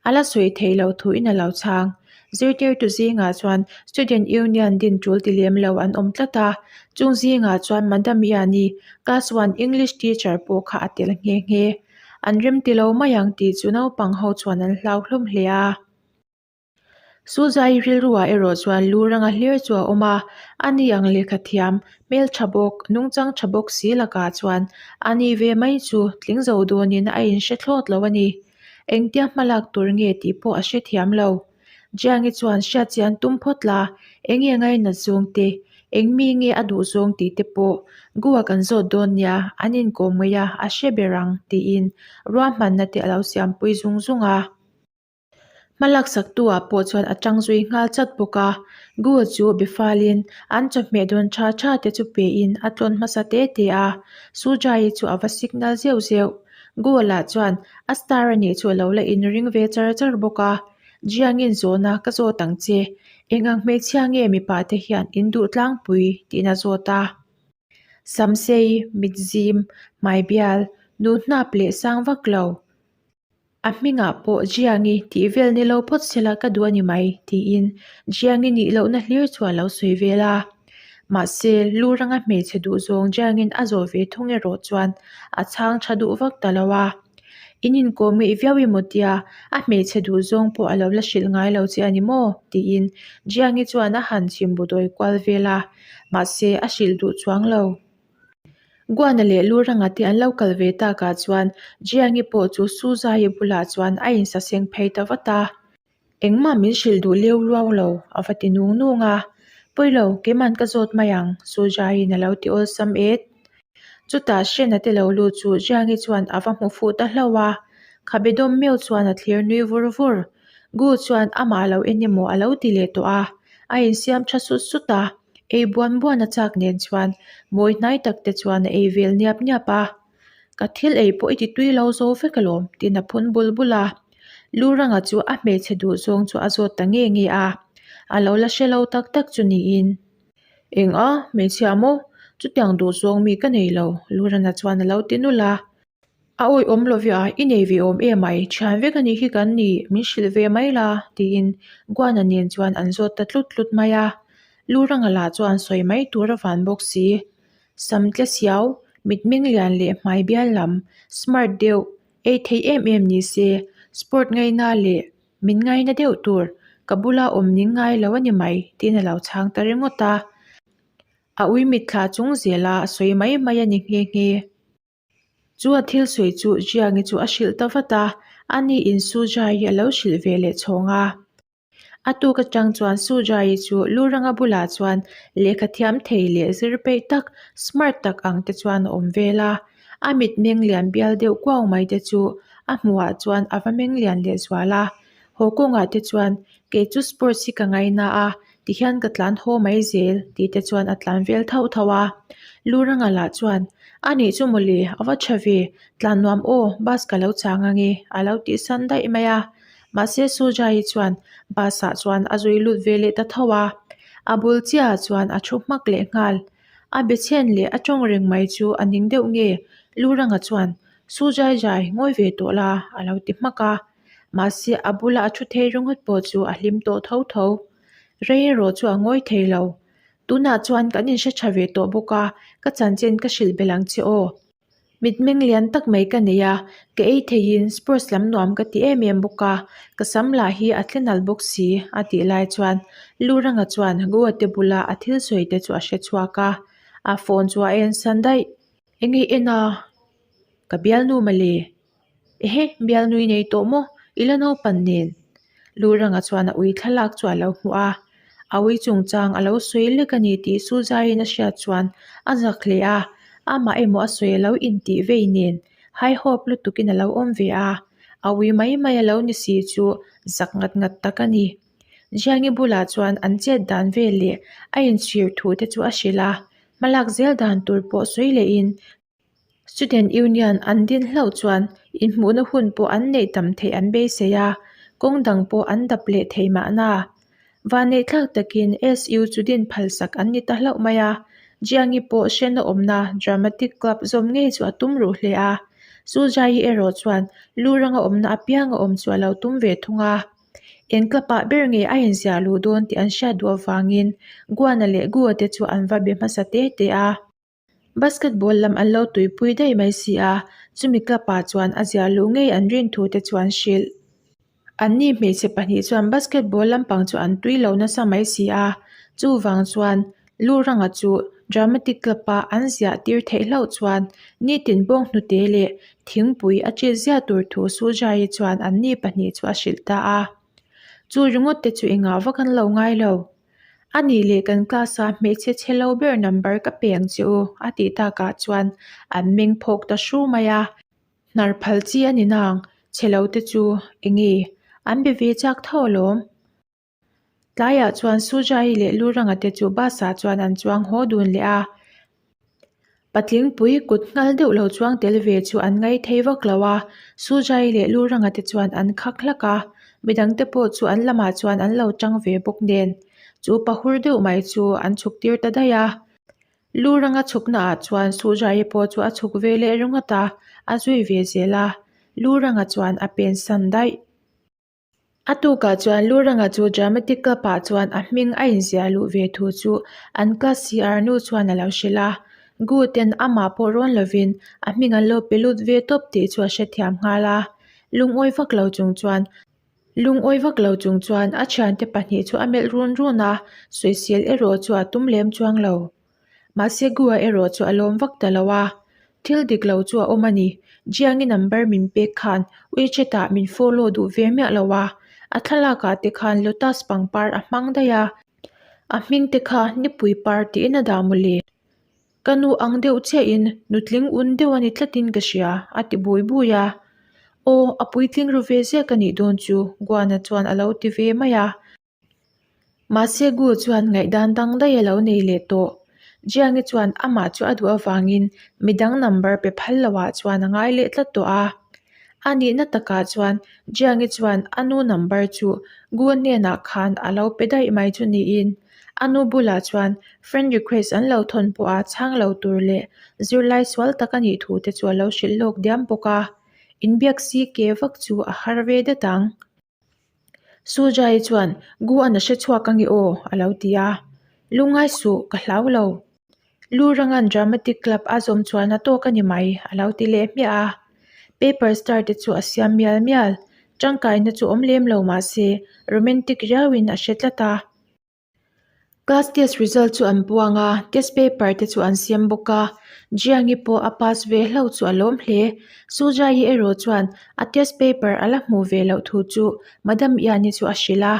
A la sawi theih loh thuin a lo chhang. Zirtirtu zingah chuan Student Union din tul ti lem lo an awm tlat a, chung zingah chuan Madam Iani, Class One English teacher pawh kha a tel nghe nghe. An rem ti lo mai ang tih chu naupang ho chuan an hlau hlawm hle a. Suzai rilruah erawh chuan lu ranga hlir chu a awm a, ani ang lehkha thiam, hmeltha bawk, nungchang tha bawk si lakah chuan ani ve mai chu tling zo dawnin a inhre thlawt lo a ni. Engtia hmalak tur nge tih pawh a hrethiam lo. Jiangi chuan hriat chian tum phawt la, enge ngainat zawng te, eng mi nge a duh zawng tih te pawh Gua kan zawt dawn nia, an inkawm mai a, a hre ber ang tiin ruahmanna te a lo siampui zung zung a. Hmalaksak tu-ah pawh chuan a tang zui nghal chat bawk a, Gua chu be falin an chawhmeh dawn tha tha te chu pein a tlawn hmasa te te a, Sujai-i chu a va signal zeuh zeuh. Gua lah chuan a star a nih chu a lo la inring ve char char bawk a, Jiangin zawhna ka zawt ang che, eng ang hmeichhia nge mipa te hian in duh tlangpui tiin a zawt a. Samsei, mitzim, hmaibial, nu hnap leh sang vak lo. A hmingah pawh Jiangi tih vel ni lo phawt sela ka duh a ni mai tiin Jiangi nih lohna hlir chu a lo sawi vel a. Mahse, lu ranga hmeichhe duh zawng Jiangin a zawh ve thung erawh chuan a chhang tha duh vak ta lo a. In inkawm ngeih viau emaw tia a hmeichhe duh zawng pawh a lo la hrilh ngai lo che a ni maw? tiin Jiangi chuan a han chhimbu dawi kual vel a, mahse a hrilh duh chuang lo. Guana leh Luranga te an lo kal ve takah chuan Jiangi pawh chu Suzai bulah chuan a insaseng phei ta vat a. Engmah min hrilh duh leu luau lo, a va ti nung nung a. Pawilo, keiman ka zawt mai ang, Suzaiin a lo ti awlsam et. Chutah Hrena te lo lut chu Jiangi chuan a va hmu fuh ta hlauh a. Khabe dawm meuh chuan a thlir nui vur vur. Gu chuan amah lo en emaw a lo ti leh tawh a, a insiam tha sut sut a. Ei buan buan a chak nen chuan mawi hnai tak te chuan a ei vel niap niap a, Ka thil ei pawh i ti tui lo zo vek alawm tiin a phun bul bul a. Luranga chu a hmeichhe duh zawng chu a zawt ta nge nge a, a lo la hre lo tak tak chu niin. Eng a, hmeichhia maw? Chutiang duh zawng mi ka nei lo, Lurana chuan a lo ti nulh a. A awihawm lo ve a, i nei ve awm em ai, thian vek a nih hi kan ni, min hrilh ve mai la, tiin Guana nen chuan an zawt ta tlut tlut mai a. Luranga lah chuan sawi mai tur a van bawk si. Sam tle siau, mitmeng lian leh hmai bial lam, smart deuh, ei thei em em ni se, sport ngaina leh min ngaina deuh tur, ka bula awm ning ngai lo a ni mai, tiin a lo chhang ta ringawt a. A ui mitthla chung zela a sawi mai mai a ni nghe nghe. Chu a thil sawi chu Jiangi chu a hrilh ta vat a, ani in Su Jai-i a lo hrilh ve leh chhawng a. A tuk atang chuan Su Jai-i chu lu ranga bulah chuan lehkha thiam thei leh zir peih tak, smart tak ang te chuan a awm vel a. A mitmeng lian bial deuh kuau mai te chu a hmuhah chuan a va meng lian leh zual a. Haw kawngah te chuan kei chu sports hi ka ngaina a, tihian ka tlan haw mai zel tih te chuan a tlan vel thauh thauh a. Luranga lah chuan, A nih chu mawle, a va tha ve, tlan nuam aw, bus ka lo chang ange a lo tih san daih mai a. Mahse Sujai chuan bus ah chuan a zui lut ve leh ta tho a, a bul chiahah chuan a thu hmak leh nghal. A be chhen leh a tawng reng mai chu a ning deuh nge? Luranga chuan, Sujai jai, ngawi ve tawh la a lo ti hmak a. Mahse a bula a thu thei ringawt pawh chu a hlim tawh tho tho. Rei erawh chu a ngawi thei lo. Tunah chuan kan inhre tha ve tawh bawk a, ka chanchin ka hrilh belh ang che aw. Mitmeng lian tak mai ka nei a, ka ei theihin sports lam nuam ka ti em em bawk a, ka sam lah hi a tle nalh bawk si a tih lai chuan Luranga chuan Goa te bula a thil sawi te chu a hre chhuak a, a phone chu a en san daih. Enge i en a? Ka bialnu mawle. Ehe, bialnui nei tawh maw? I la naupan nen. Luranga chuan a ui thlalak chu a lo hmu a, a ui chungchang a lo sawi lek a ni tih Suzaiin a hriat chuan a zak hle a, amah emaw a sawi a lo intih vei nen haihawp lutukin a lo awm ve a, a ui mai mai a lo ni si chu zak ngat ngat tak a ni. Jiangi bulah chuan an chet dan vel leh a inchhir thu te chu a hrilh a, hmalak zel dan tur pawh sawi lehin Student Union an din hlauh chuan inhmuhna hun pawh an neih tam theih an beisei a, kawng dang pawh an dap leh thei mahna. Vanneihthlak takin SU chu din phalsak an ni ta hlauh mai a, Jiangi pawh hrena awmna Dramatic Club zawm ngei chu a tum ruh hle a. Sujai-i erawh chuan lu ranga awmna apianga awm chu a lo tum ve thung a. Eng club ah ber nge a inziah luh dawn tih an hriat duh avangin Guana leh Gua te chu an va be hmasa te te a. Basketball lam an lo tuipui daih mai si a, chumi club ah chuan a ziah luh ngei an rin thu te chuan hrilh. Anni hmeichhe pahnih chuan basketball lampang chu an tui lo nasa mai si a, chuvang chuan lu ranga chu dramatic club a an ziah tir theih hlauh chuan nitin bawng hnute leh thingpui a ṭit ziah tur thu Sujai-i chuan anni pahnih chu a hrilh ta a. Chu ringawt te chu engah vak an lo ngai lo. A nih leh kan class-a hmeichhe chhe lo ber number ka pe ang che u a tih takah chuan an meng phawk ta hru mai a. Hnar phal chi a ni nang, chhe lo te chu enge an be ve chak tho alawm. Tlaiah chuan Sujai leh Luranga te chu bus ah chuan an chuang haw dun leh a. Patlingpui kut nghal deuh lo chuang tel ve chu an ngai thei vak lo a, Sujai leh Luranga te chuan an khak hlak a, midang te pawh chu an lamah chuan an lo tang ve bawk nen. Chu pahur deuh mai chu an chhuk tir ta daih a. Luranga chhukna ah chuan Sujai pawh chu a chhuk ve leh ringawt a, a zui ve zel a, Luranga chuan a pensan daih. A tukah chuan Luranga chu Dramatic Club ah chuan a hming a inziah luh ve thu chu an class CR nu chuan a lo hrilh a. Gu ten amah pawh rawn lovin a hming an lo pe lut ve tawp tih chu a hrethiam nghal a. Lungawi vak lo chung chuan Lungawi vak lo chung chuan a thiante pahnih chu a melh run run a, sawisel erawh chu a tum lem chuang lo. Mahse Gua erawh chu a lawm vak ta lo a, thil dik lo chu a awm a ni. Jiangi number min pek khan WeChat ah min follow duh ve miah lo a, a thlalak ah te khan lotus pangpar a hmang daih a, a hming te kha nipui par tiin a dah mawle. Ka nu ang deuh chiahin nutling un deuh a ni tlatin ka hria a ti bui bui a. Aw, a puitling ru ve ziak a nih dawn chu Guana chuan a lo ti ve mai a. Mahse Gu chuan ngaihdan dang daih a lo nei leh tawh. Jiangi chuan amah chu a duh avangin midang number pe phal loah chuan a ngai leh tlat tawh a. A nihna takah chuan Jiangi chuan a nu number chu Gu hnenah khan a lo pe daih mai chu niin a nu bulah chuan friend request an lo thawn pawha chhang lo tur leh zirlai sual tak a nih thu te chu a lo hrilh lawk diam bawk a. Inbiak si ke vak chu a har ve det ang. Sujai chuan Gu an a hre chhuak ange aw a lo ti a. Lungngai suh ka hlau lo. Lu Rangan Dramatic Club a zawm chuan a tawk a ni mai a lo ti leh hmiah a. Paper star te chu a siam mial mial. Tangkaina chu awm lem lo mahse romantic riauin a hre tlat a. Class test result chu an buang a, test paper te chu an siam bawk a, Jiangi pawh a pass ve hlauh chu a lawm hle. Sujai erawh chuan a test paper a la hmuh ve loh thu chu Madam Iani chu a hrilh a.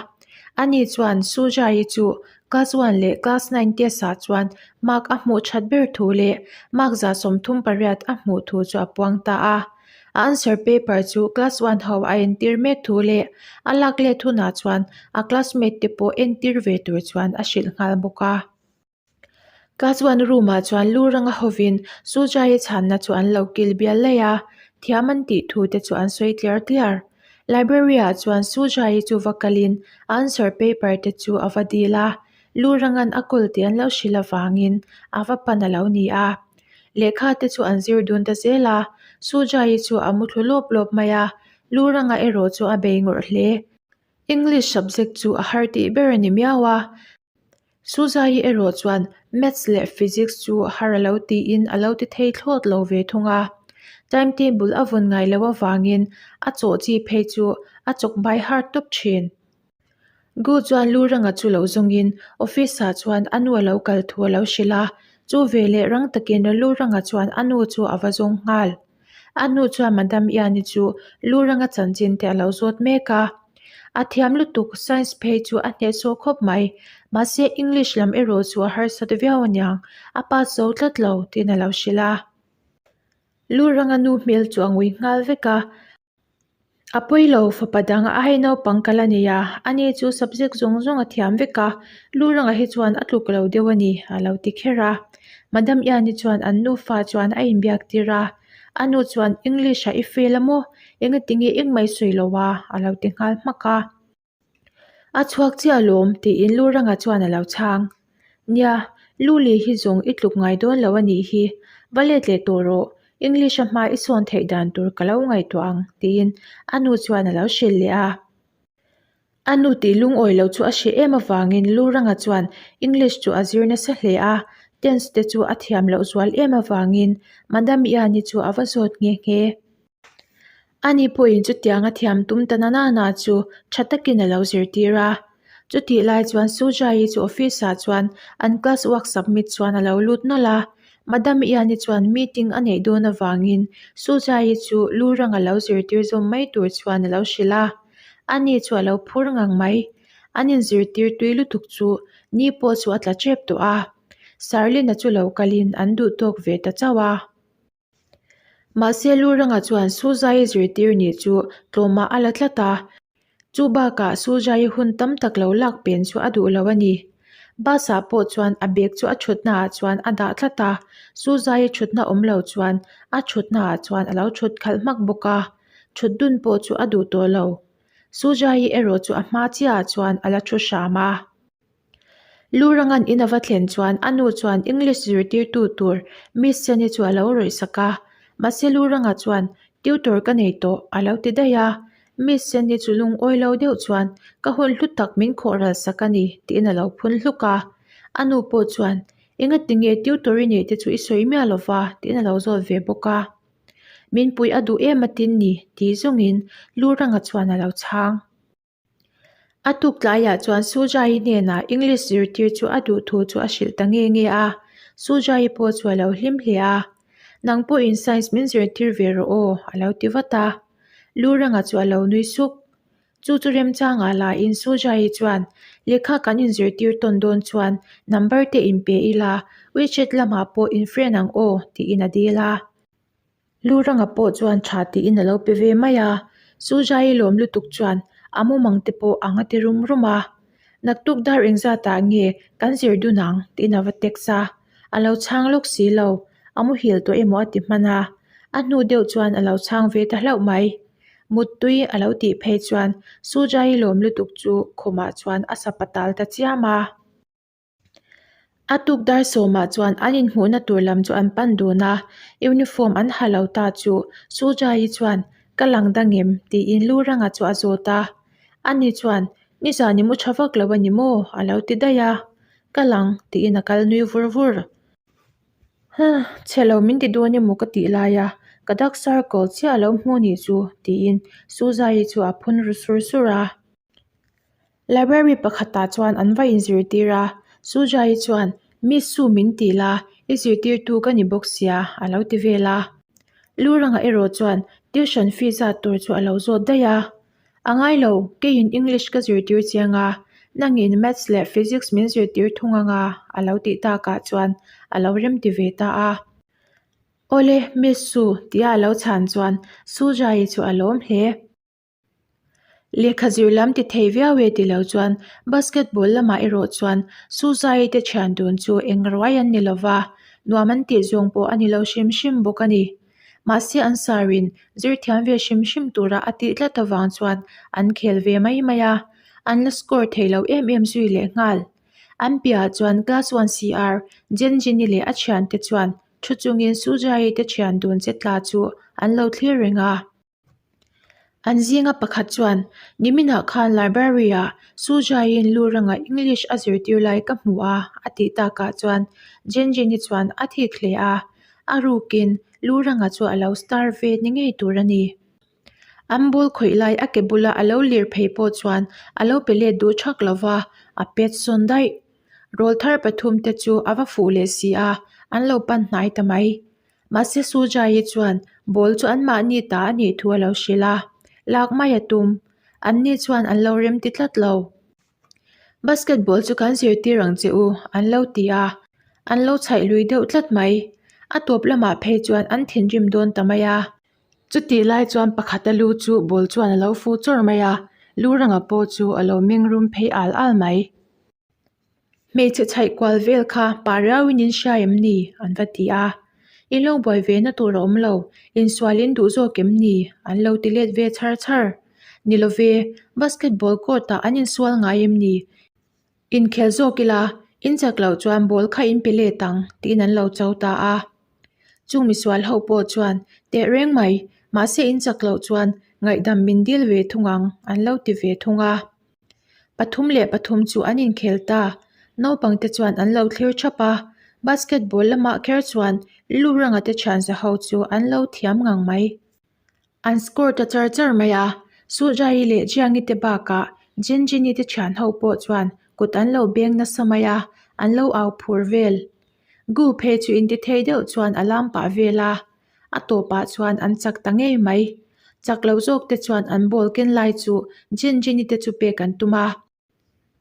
Ani chuan Sujai chu class one leh class nine test ah chuan mark a hmuh that ber thu leh mark 38 a hmuh thu chu a puang ta a. A answer paper chu class one ho a entir mek thu leh a lak let hunah chuan a classmate te pawh entir ve tur chuan a hrilh nghal bawk a. Class one room ah chuan lu ranga hovin Sujai chhanna chu an lo kil bial laih a, thiam an tih thu te chu an sawi tliar tliar. Library ah chuan Sujai chu va kalin a answer paper te chu a va dil a, lu rangan a kawl tih an lo hrilh avangin a va pan a lo ni a. Lehkha te chu an zir dun ta zel a, Sujai chu a mu thlu lawp lawp mai a, Luranga erawh chu a bei ngawrh hle. English subject chu a har tih ber a ni miau a, Sujai erawh chuan Maths leh Physics chu har a lo tiin a lo ti thei thlawt lo ve thung a. Timetable a vawn ngai loh avangin a chawh chi phei chu a chawk by heart tawp thin. Gu chuan lu ranga chu lo zawngin office ah chuan a nu a lo kal thu a lo hrilh a, chu veleh rang takin lu ranga chuan a nu chu a va zawng nghal. A nu chuan Madam Iani chu lu ranga chanchin te a lo zawt mek a. A thiam lutuk science phei chu a hnehsawh khawp mai, mahse English lam erawh chu a harsat viau aniang, a pass zo tlat lo tiin a lo hrilh a. Lu ranga nu hmel chu a ngui nghal vek a. A pawi lo, fapa dang a hei naupang kal a nei a, ani chu subject zawng zawng a thiam vek a, lu rangah hi chuan a tluk lo deuh a ni a lo ti kher a. Madam Iani chuan an nufa chuan a inbiak tir a, a nu chuan English ah i fail a maw? Engatinge engmah i sawi lo a? a lo ti nghal hmak a. A chhuak chiah alawm tiin Lu Ranga chuan a lo chhang. Nia, Lu Li hi zawng i tluk ngai dawn lo a nih hi. Va let leh tawh rawh, English a hma i sawn theih dan tur ka lo ngaihtuah ang tiin a nu chuan a lo hrilh leh a. A nu tih lungawi lo chu a hreh em avangin Lu Ranga chuan English chu a zir nasa hle a, tense te chu a thiam loh zual em avangin Madam Iani chu a va zawt nghe nghe. Ani pawhin chutiang a thiam tum ta na na chu tha takin a lo zirtir a. Chutih lai chuan Sujai-i chu office ah chuan an class work submit chuan a lo lut nawlh a. Madam Ian-i chuan meeting a neih dawn avangin Sujai-i chu lu rang a lo zirtir zawm mai tur chuan a lo hrilh a. Ani chu a lo phur ngang mai. An inzirtir tui lutuk chu ni pawh chu a tla tep tawh a. Sarlina chu lo kalin an duh tawk ve ta chauh a. Mahse Luranga chuan Suzai zirtir nih chu tlawmah a la tlat a. Chu bakah Suzai hun tam tak lo lak pen chu a duh lo a ni. Bus ah pawh chuan a bag chu a thutna ah chuan a dah tlat a, Suzai thutna awm lo chuan a thutna ah chuan a lo thut khalh hmak bawk a, thut dun pawh chu a duh tawh lo. Suzai erawh chu a hma chiah ah chuan a la thu hram a. Lurangan in a va thlen chuan a nu chuan English zirtirtu tur Miss Seni chu a lo rawih sak a, mahse Luranga chuan Tutor ka nei tawh a lo ti daih a, Miss Seni chu lungawi lo deuh chuan ka hun hlu tak min khawh ral sak a ni tiin a lo phun hluk a, a nu pawh chuan Engati nge tutor i neih te chu i sawi miah lo va tiin a lo zawt ve bawk a, Min puih a duh em atin ni tih zawngin Luranga chuan a lo chhang. A tuk tlaiah chuan Sujai hnenah English zirtir chu a duh thu chu a hrilh ta nge nge a, Sujai pawh chu a lo hlim hle a. Nang pawhin Science min zirtir ve rawh aw, a lo ti vat a. Luranga chu a lo nui suk. Chu chu remchangah lahin Sujai chuan, Lehkha kan inzirtir tawn dawn chuan number te inpe ila, WeChat lamah pawh in friend ang aw, tiin a dil a. Luranga pawh chuan tha tiin a lo pe ve mai a, Sujai lawm lutuk chuan a mumang te pawh ang a ti rum rum a. Naktuk dar engzatah nge kan zir dun ang tiin a va text a, a lo chhang lawk si lo, a muhil tawh emaw a ti hman a, a hnu deuh chuan a lo chhang ve ta hlauh mai. Muttui a lo tih phei chuan Sujai lawm lutuk chu khumah chuan a sa patal ta chiam a. A tuk dar sawmah chuan an inhmuhna tur lam chu an pan dun a, uniform an ha lo ta chu Sujai-i chuan ka lang dang em tiin lu ranga chu a zawt a. Ani chuan nizan i mu tha vak lo a ni maw a lo ti daih a, ka lang tiin a kal nui vur vur. Huh, chhe lo min ti dawn emaw ka tih lai a, ka dark circle chiah a lo hmu nih chu tiin Sujai-i chu a phun ru sur sur a. Library pakhatah chuan an va inzirtir a, Sujai chuan Miss Su min ti la, i zirtirtu ka ni bawk sia a lo ti vel a. Luranga erawh chuan tuition fee zat tur chu a lo zawt daih a, A ngai lo, keiin English ka zirtir chiang a, nangin Maths leh Physics min zirtir thung anga a lo tih takah chuan a lo remti ve ta a. Awle, Miss Su tia a lo chhan chuan Sujai chu a lawm hle. Lehkha zir lam ti thei viau e ti lo chuan basketball lamah erawh chuan Suzai te thian dun chu eng ruai an ni lova, nuam an tih zawng pawh a ni lo hrim hrim bawk a ni. Mahse an sarin zir thiam ve hrim hrim tura a tih tlat avang chuan an khel ve mai mai a, an la score thei lo em em zui leh nghal. An piahah chuan class one CR Jenjini leh a thiante chuan thu chungin Suzai te thian dun che tla chu an lo thlir reng a. An zinga pakhat chuan, Niminah khan library-ah Sujai-in lu ranga English a zirtir lai ka hmu a, a tih takah chuan Jenjin-i chuan a thik hle a, a rukin lu ranga chu a lo star ve ni ngei tur a ni. An ball khawih lai a ke bula a lo lir phei pawh chuan a lo pe let duh thak lo va, a pet sawn daih. Rawlthar pathumte chu a va fuh leh si a, an lo pan hnai ta mai. Mahse Sujai-i chuan ball chu anmahni ta a nih thu a lo hrilh a, lak mai a tum. Anni chuan an lo rem ti tlat lo. Basketball chu kan zirtir ang che u, an lo ti a, an lo chhaih lui deuh tlat mai. A tawp lamah phei chuan an thinrim dawn ta mai a. Chutih lai chuan pakhata lu chu ball chuan a lo fuh chawrh mai a, lu ranga pawh chu a lo meng rum phei al al mai. Hmeichhe chhaih kual vel kha pa riauin in hria em ni? an va ti a. In lo buai ve na tur a awm lo, insual in duh zawk em ni? an lo ti let ve char char. Ni lo ve, basketball court ah an insual ngai em ni? Inkhel zawk ila, in chak loh chuan ball kha in pe let ang tiin an lo cho ta a. Chung misual ho pawh chuan teh reng mai, mahse in chak loh chuan ngaihdam min dil ve thung ang an lo ti ve thung a. Pathum leh pathum chu an inkhel ta. Naupangte chuan an lo thlir thap a, basketball lamah kher chuan Luranga te thianza ho chu an lo thiam ngang mai. An score ta char char mai a, Sujai leh Jiangi te bakah Jinjini te thian ho pawh chuan kut an lo beng nasa mai a, an lo au phur vel. Gu phei chu intithei deuh chuan a lam pah vel a, a tawpah chuan an chak ta ngei mai. Chak lo zawk te chuan an ball ken lai chu Jen Jeni te chu pek an tum a.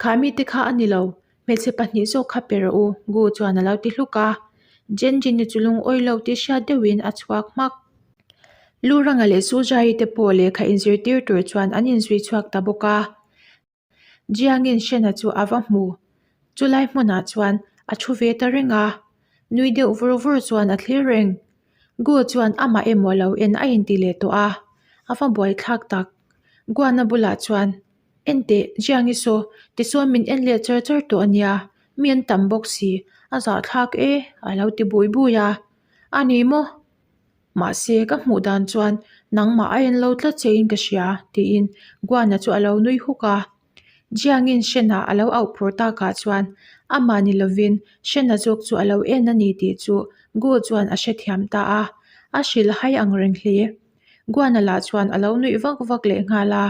Kha mite kha a ni lo, hmeichhe pahnih zawk kha pe rawh u, Gu chuan a lo ti hluk a. Jen Jeni chu lungawi lo tih hriat deuhin a chhuak hmak. Luranga leh Sujai te pawh lehkha inzirtir tur chuan an inzui chhuak ta bawk a. Jiangin Shena chu a va hmu. Chulai hmunah chuan a thu ve ta reng a, nui deuh vur vur chuan a thlir reng. Gu chuan amah emaw lo en a inti leh tawh a, a va buaithlak tak. Guana bulah chuan, Enteh, Jiangi saw, tichuan min en leh char char tawh a nia, mi an tam bawk si, a zahthlak e, a lo ti bui bui a. A ni maw? Mahse, ka hmuh dan chuan nangmah a en lo tlat che in ka hria, tiin Guana chu a lo nui huk a. Jiangin Shena a lo auh phur takah chuan amah ni lovin Shena zawk chu a lo en a ni tih chu Gu chuan a hrethiam ta a, a hrilh hai ang reng hle. Guana lah chuan a lo nuih vak vak leh nghal a.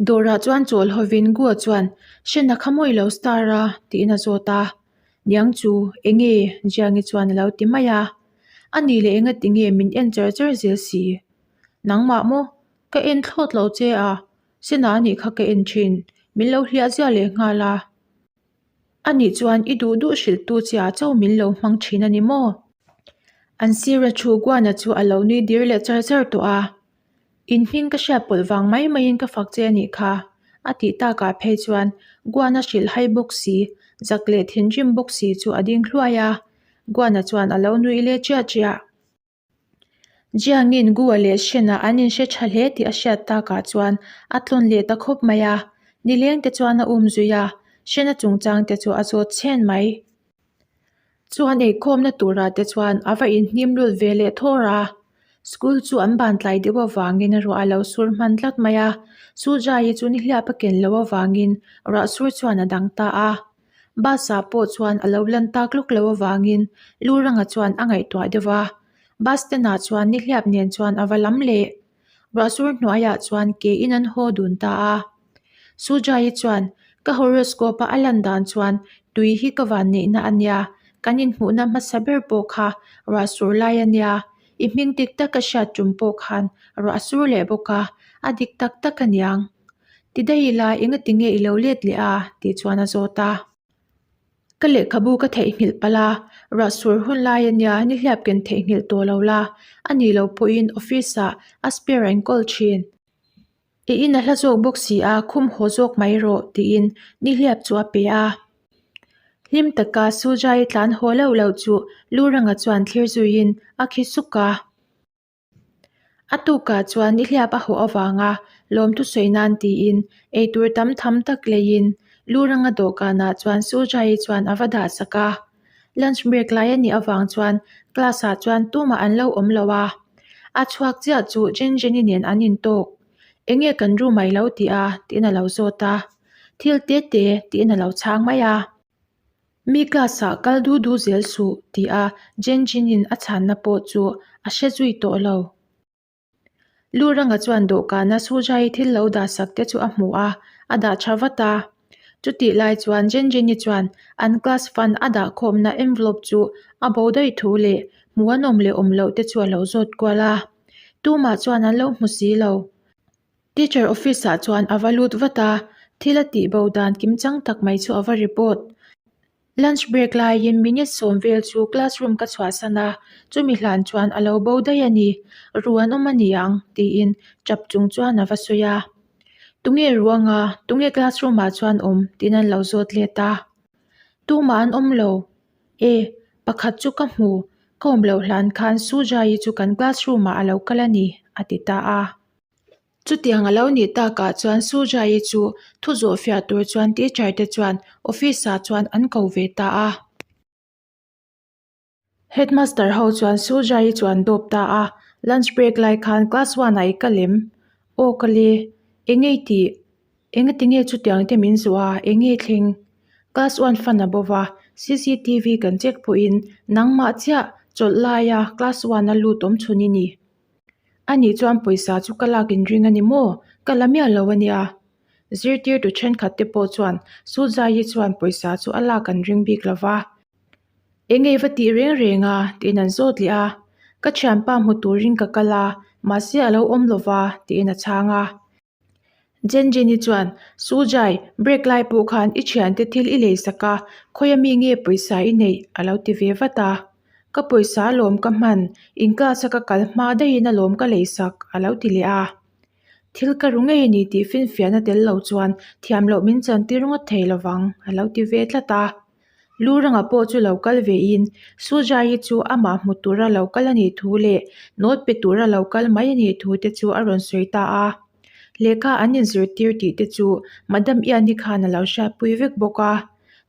Dawrah chuan chawl hovin Gua chuan, Shena kha mawi lo star a? tiin a zawt a. Niang chu, enge? Jiangi chuan a lo ti mai a. A nih leh enga tinge min en char char zel si? Nangmah maw? Ka en thlawt lo che a, Shena anih kha ka en thin, min lo hliah ziah leh nghal a. A nih chuan i duh duh hrilhtu che ah chauh min lo hmang thin a ni maw? An sira thu Guana chu a lo nui dir leh char char tawh a. In hming ka hriat pawlh vang mai maiin ka fak che a nih kha, a tih takah phei chuan Guana hrilh hai bawk si, zak leh thinrim bawk si chu a ding hluai a. Guana chuan a lo nuih leh chiah chiah. Jiangin Gua leh Shena an inhre tha hle tih a hriat takah chuan a tlawn leh ta khawp mai a, nileng te chuan a um zui a, Shena chungchang te chu a zawt chhen mai. Chuan eikhawmna turah te chuan a va inhnim lut ve leh thawr a, school chu an ban tlai deuh avangin ruah a lo sur hman tlat mai a, Sujai-i chu nihliap a ken loh avangin ruah sur chuan a dang ta a, bus ah pawh chuan a lo lan tak lawk loh avangin Luranga chuan a ngaihtuah deuh a, bus stand ah chuan nihliap nen chuan a va lam leh. Ruah sur hnuaiah chuan ke in an haw dun ta a. Sujai-i chuan, Ka horoscope a a lan dan chuan tui hi ka van neihna a nia, kan inhmuhna hmasa ber pawh kha ruah sur lai a nia, i hming dik tak ka hriat tum pawh khan ruah a sur leh bawk a, a dik tak tak a niang. Ti daih ila engati nge i lo let leh a? tih chuan a zawt a. Ka lehkhabu ka theihnghilh palh a, ruah sur hun lai a nia nihliap ken theihnghilh tawh lo la, a nih loh pawhin office ah a spare a enkawl thin. I in a hla zawk bawk si a, khum haw zawk mai rawh tiin nihliap chu a pe a. Hlim taka Sujai tlan haw loh loh chu Luranga chuan thlir zuiin a khi suk a. A tukah chuan nihliap a hawh avanga lawmthu sawi nan tiin eitur tam tham tak leiin Luranga dawhkanah chuan Sujai chuan a va dah sak a. Lunch break lai a nih avang chuan class ah chuan tumah an lo awm lo a. A chhuak chiah chu Jen Jeni nen an intawk. Enge kan room ah i lo tih a? tiin a lo zawt a. Thil te te tiin a lo chhang mai a. Mi class ah kal du du zel suh tih a Jen Jeni'n a chhanna pawh chu a hre zui tawh lo. Luranga chuan dawhkana Sujai thil lo dah sak te chu a hmu a, a dah tha vat a. Chutih lai chuan Jenjeni chuan an class fund a dah khawmna envelope chu a bo daih thu leh hmu an awm leh awm loh te chu a lo zawt kual a. Tumah chuan an lo hmu si lo. Teacher office ah chuan a va lut vat a, thil a tih bo dan kimchang tak mai chu a va report. Lunch break laiin minute sawm vel chu classroom ka chhuahsan a, chumi hlan chuan a lo bo daih a ni, ru an awm a ni ang tiin tap chung chuan a va sawi a. Tunge ru anga, tunge classroom ah chuan awm tiin an lo zawt let a. Tumah an awm lo, e pakhat chu ka hmu, ka awm loh hlan khan Sujai-i chu kan classroom ah a lo kal a ni a ti ta a. Chutiang a lo nih takah chuan Sujai-i chu thu zawh fiah tur chuan teacher te chuan office ah chuan an ko ve ta a. Headmaster ho chuan Sujai-i chu an dawp ta a, lunch break lai khan class one ah i kal em? Aw ka le, eng ei tih? Engati nge chutiang te min zawh a, eng nge thleng? Class one fan a bo va, cctv kan check pawhin nangmah chiah chawlh laia class one a lut awm chhun i ni. A nih chuan pawisa chu ka lak inring a ni maw? Ka la miah lo a nia. Zirtirtu thenkhat te pawh chuan Sujai-i chuan pawisa chu a lak an ring bik lo va. Eng nge va tih reng reng a? tiin an zawt leh a. Ka thianpa hmu turin ka kal a, Mahse a lo awm lova, tiin a chhang a. Jenjin-i chuan, Sujai, break lai pawh khan i thiante thil i lei sak a, khawia mi nge pawisa i neih? a lo ti ve vat a. Ka pawisa alawm ka hman, in class a ka kal hma daihin alawm ka lei sak, a lo ti leh a. Thil ka ru ngei a ni tih finfiahna tel lo chuan thiam loh min chantir ngawt thei lovang, a lo ti ve tlat a. Lu ranga pawh chu lo kal vein Sujai-i chu amah hmu tura lo kal a nih thu leh note pe tura lo kal mai a nih thu te chu a rawn sawi ta a. Lehkha an inzirtir tih te chu Madam Ian-i khan a lo hriatpui vek bawk a.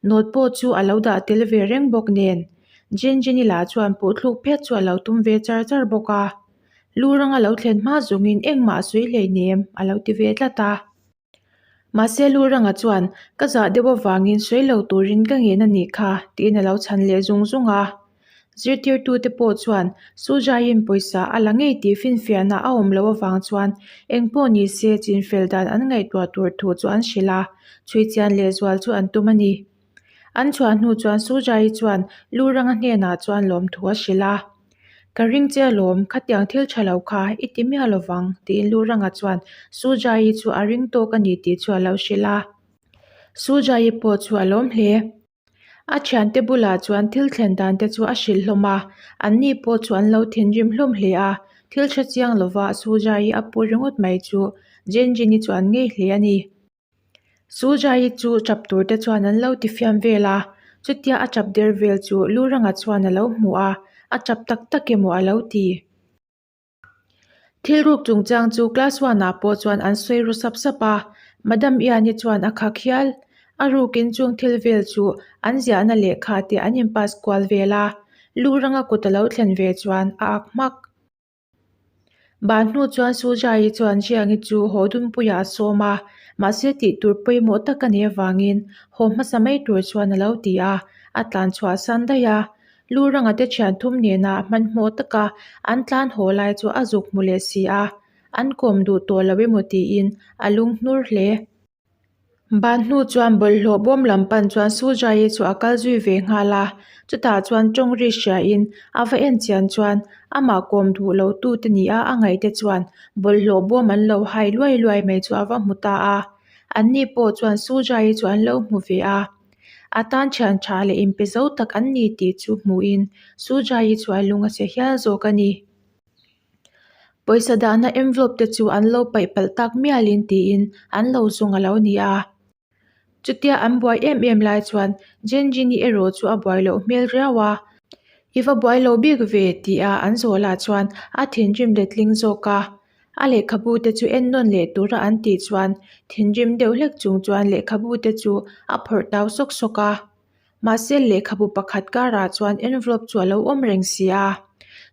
Note pawh chu a lo dah tel ve reng bawk nen Jenjin-i lah chuan puhthluk phet chu a lo tum ve char char bawk a. Lu ranga lo thlen hma zawngin engmah a sawi hleinem a lo ti ve tlat a. Mahse Luranga chuan ka zah deuh avangin sawi lo turin ka ngen a nih kha tiin a lo chhan leh zung zung a. Zirtirtute pawh chuan Sujaiin pawisa a la ngei tih finfiahna a awm loh avang chuan engpawh ni se chinfel dan an ngaihtuah tur thu chu an hrilh a, chhui chian lehzual chu an tum a ni. An chhuah hnu chuan Sujai chuan Luranga hnenah chuan lawmthu a hrilh a. Ka ring che alawm, khatiang thil tha lo kha i ti miah lovang, tiin Luranga chuan Sujai chu a ring tawk a ni tih chu a lo hrilh a. Sujai pawh chu a lawm hle. A thiante bulah chuan thil thlen dan te chu a hrilh hlawm a, anni pawh chu an lo thinrim hlawm hle a, thil hre chiang lova Sujai a pu ringawt mai chu Jenjin-i chuan ngei hle a ni. Sujai chu tap tur te chuan an lo ti fiam vel a, chutia a tap der vel chu Luranga chuan a lo hmu a, a tap tak tak emaw a lo ti. Thil ruk chungchang chu class one ah pawh chuan an sawi ru sap sap a, Madam Ian-i chuan a khak hial. A rukin chung thil vel chu an ziahna lehkha te an in pass kual vel a, Luranga kut a lo thlen ve chuan a ak hmak. Ban hnu chuan Sujai-i chuan Jiang-i chu haw dunpuiah a sawm a, mahse tih tur pawimawh tak a nih avangin haw hmasa mai tur chuan a lo ti a, a tlan chhuah san daih a. Luranga te thian thum nena hmanhmawh taka an tlan haw lai chu a zuk hmu leh si a, an kawm duh tawh lo emaw tiin a lung hnur hle. Ban hnu chuan bawlhhlawh bawm lam pan chuan Sujai chu a kal zui ve nghal a, chutah chuan tawng ri hriain a va en chian chuan amah kawm duh lo tu te ni a a ngaih te chuan bawlhhlawh bawm an lo hai luai luai mai chu a va hmu ta a, anni pawh chuan Sujai chu an lo hmu ve a, a tan thian tha leh inpe zo tak an ni tih chu hmuhin Sujai chu a lung a che hial zawk a ni. Pawisa dahna envelope te chu an lo paih palh tak mialin tiin an lo zawng a lo ni a. Chutia an buai em em lai chuan Jenjin-i erawh chu a buai loh hmel riau a. I va buai lo bik ve tih a an zawh lah chuan a thinrim letling zawk a. A lehkhabu te chu en nawn leh tura an tih chuan thinrim deuh hlek chung chuan lehkhabu te chu a phawrh tau sawk sawk a. Mahse lehkhabu pakhat karah chuan envelope chu a lo awm reng si a.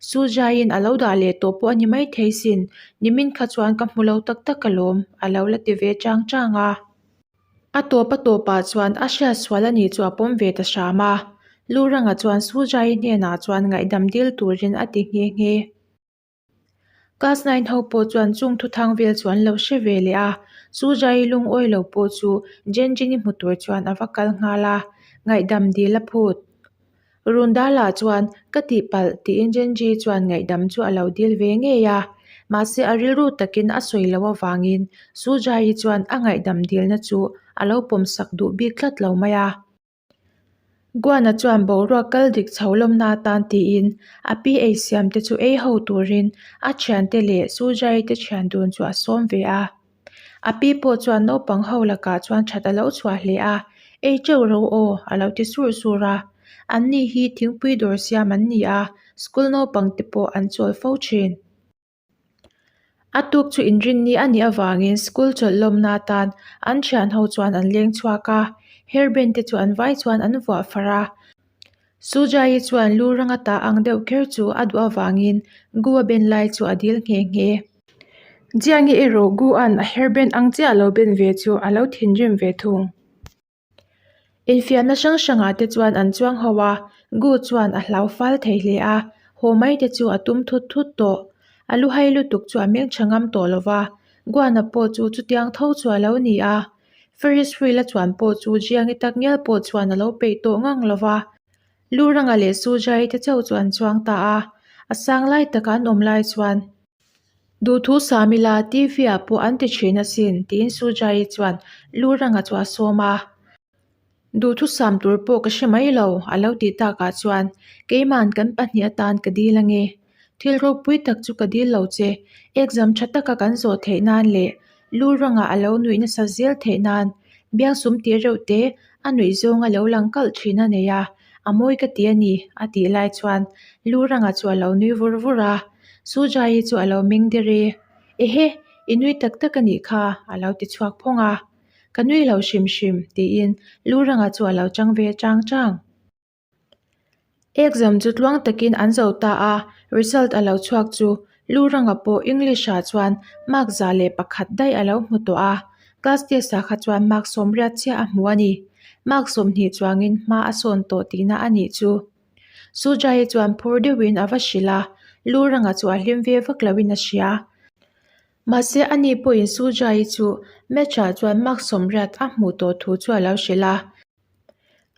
Sujaiin a lo dah leh tawh pawh a ni maithei sin, nimin kha chuan ka hmu lo tak tak alawm, a lo la ti ve chang chang a. A tawp a tawpah chuan a hriat sual a nih chu a pawm ve ta hram a. Luranga chuan Sujai hnenah chuan ngaihdam dil turin a ti nghe nghe. Class nine ho pawh chuan chung thuthang vel chu an lo hre ve leh a, Sujai lungawi lo pawh chu Jenjin-i hmu tur chuan a va kal nghal a, ngaihdam dil a phut. Rundala chuan ka tihpalh tiin Jenji chuan ngaihdam chu a lo dil ve ngei a, mahse a rilru takin a sawi loh avangin Sujai chuan a ngaihdam dilna chu a lo pawmsak duh bik tlat lo mai a. Guana chuan boruak kal dik chho lawmna atan tiin a pi ei siam te chu ei ho turin a thiante leh Sujai te thian dun chu a sawm ve a. A pi pawh chuan naupang ho lakah chuan that a lo chhuah hle a, Ei teuh ro aw a lo ti sur sur a. Anni hi thingpui dawr siam an ni a, school naupang te pawh an chawl fo thin. A tuk chu inrinni a nih avangin school chawlh lawmna atan an thian ho chuan an leng chhuak a, hairband te chu an vai chuan an vuah far a. Sujai chuan lu ranga tah ang deuh kher chu a duh avangin Gu a ben lai chu a dil nghe nghe. Jiangi erawh Gu an a hairband ang chiah lo ben ve chu a lo thinrim ve thung. Infiamna hrang hrangah te chuan an chuang ho a, Gu chuan a hlau fal thei hle a, haw mai te chu a tum thut thut tawh. A lu hai lutuk chu a meng tha ngam tawh lo va, Guana pawh chu chutiang tho chu a lo ni a. Ferris wheel a chuan pawh chu Jiangi tak ngial pawh chuan a lo peih tawh ngang lo va. Luranga leh Sujai te chauh chu an chuang ta a, a sang lai taka an awm lai chuan. Duhthu sam ila TV ah pawh an ti thin asin, tiin Sujai chuan lu ranga chu a sawm a. Duhthusam tur pawh ka hre mai lo, a lo tih takah chuan keiman kan pahnih atan ka dil ange. Thil ropui tak chu ka dil lo che, exam tha taka kan zawh theih nan leh lu rangah a lo nuih nasa zel theih nan biangsum tih reuh te a nuih zawng a lo lang kalh thin a nei a, a mawi ka ti a ni, a tih lai chuan lu ranga chu a lo nui vur vur a, Sujai-i chu a lo meng der e, Ehe, i nui tak tak a nih kha, a lo ti chhuak phawng a. Ka nui lo hrim hrim, tiin Luranga chu a lo chang ve chang chang. Exam chu tluang takin an zo ta a, result a lo chhuak chu Luranga pawh English-ah chuan mark 101 daih a lo hmu tawh a, class test-ah kha chuan mark 80 chiah a hmu a ni. Mark 20 chuangin hma a sawn tawh tihna a nih chu. Sujai chuan phur deuhin a va hrilh a, Luranga chu a hlim ve vak loin a hria. Mahse ani pawhin Sujai chu match-ah chuan mark 80 a hmuh tawh thu chu a lo hrilh a.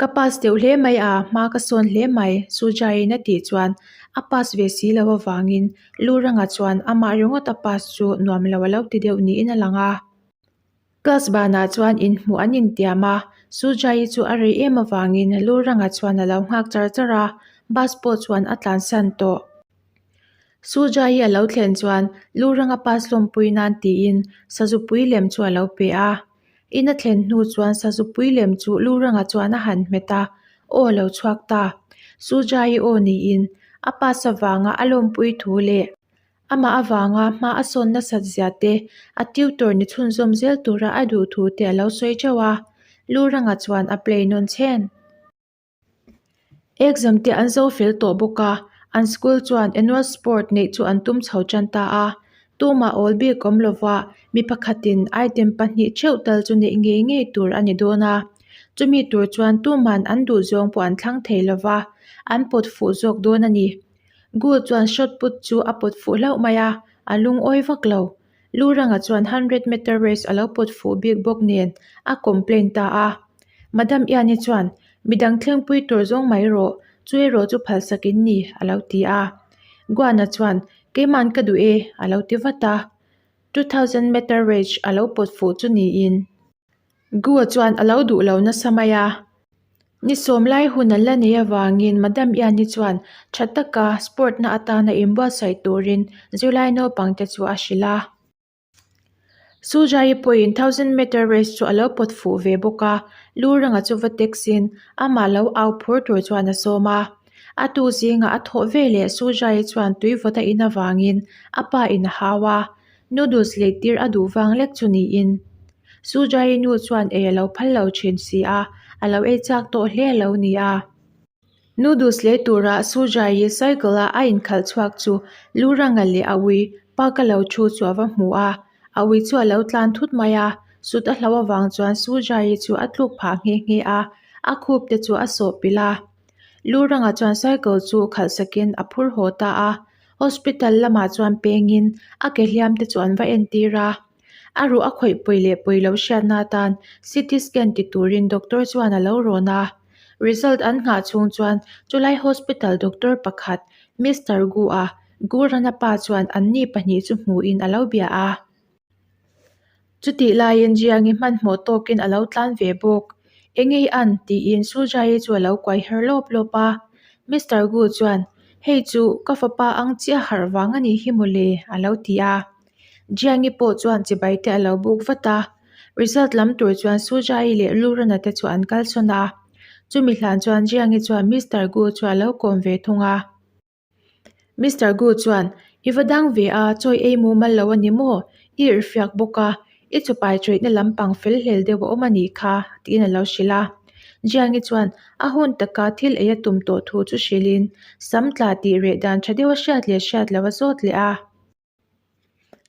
Ka pass deuh hle mai a, hma ka sawn hle mai, Sujai-in a tih chuan a pass ve si lo avangin Luranga chuan amah ringawt a pass chu nuam lo a lo ti deuh niin a lang a. Class banah chuan inhmuh an intiam a, Sujai chu a rei em avangin Luranga chuan a lo nghak char char a, bus pawh chuan a tlansan tawh. Sujai a lo thlen chuan Luranga pass lawmpui nan tiin Sazupui lem chu a lo pe a. In a thlen hnu chuan Sazupui lem chu Luranga chuan a han hmet a, aw a lo chhuak ta. Sujai aw niin a pass avanga a lawmpui thu leh amah avanga hma a sawn nasat zia te, a tutor ni chhunzawm zel tura a duh thu te a lo sawi teuh a. Luranga chuan a play nawn chhen. Exam te an zo fel tawh bawk a, an school chuan annual sport neih chu an tum chho tan ta a. Tumah awl bik awm lova mi pakhatin item pahnih theuh tal chu neih ngei ngei tur a ni dawn a. Chumi tur chuan tuman an duh zawng pawh an thlang thei lova, an pawt fuh zawk dawn a ni. Gu chuan shot put chu a pawt fuh hlauh mai a, a lungawi vak lo. Luranga chuan hundred meter race a lo pawt fuh bik bawk nen a complain ta a. Madam Iani chuan, Midang thlengpui tur zawng mai rawh, chu erawh chu phalsak in ni, a lo ti a. Guana chuan, Keiman ka duh e, a lo ti vat a. 2000 meter race a lo pawt fuh chu niin. Gua chuan a lo duh lo nasa mai a. Ni sawm lai hun an la nei avangin Madam Iani chuan tha taka sport na atana inbuatsaih turin zirlai naupangte chu a hrilh a. Sujai pawhin thousand meter race chu a lo pawt fuh ve bawk a, lu ranga chu va text in amah lo au phur tur chuan a sawm a. A tu zingah a thawh ve leh Sujai chuan tui vawt a in avangin a pa in a hau a, noodles lei tir a duh vang lek chu niin. Sujai nu chuan ei a lo phal lo thin si a, a lo ei chak tawh hle a lo ni a. Noodles lei tura Sujai-i cycle a a inkhalh chhuak chu Luranga leh a ui park a lo thu chu a va hmu a, a ui chu a lo tlan thut mai a, sut a hloh avang chuan Sujai-i chu a tluk phah nghe nghe a, a khup te chu a sawh pilh a. Luranga chuan cycle chu khalh sakin a phur haw ta a, hospital lamah chuan pengin a ke hliam te chu an va entir a. A ruh a khawih pawi leh pawi lo hriatna atan CT scan ti turin doctor chuan a lo rawn a. Result an nghah chhung chuan chulai hospital doctor pakhat Mister Gu-a Gurana pa chuan anni pahnih chu hmuhin a lo bia a. Chutih laiin Jiangi hmanhmawh tawkin a lo tlan ve bawk. Engei an? tiin Sujai-i chu a lo kuai her lawp lawp a. Mister Gu chuan, Hei chu ka fapa ang chiah harh vang a nih hi mawle, a lo ti a. Jiangi pawh chuan chibai te a lo buk vat a, result lam tur chuan Sujai leh Lurana te chu an kalsawn a. Chumi hlan chuan Jiangi chuan Mister Gu chu a lo kawm ve thung a. Mister Gu chuan, I va dang ve a, chawi ei mumal lo a ni maw? I irhfiak bawk a, i chupai chawihna lampang fel hlel deuh a awm a nih kha, tiin a lo hrilh a. Jiangi chuan a hun taka thil ei a tum tawh thu chu hrilhin, sam tla tih reh dan tha deuh a hriat leh hriat loh a zawt leh a.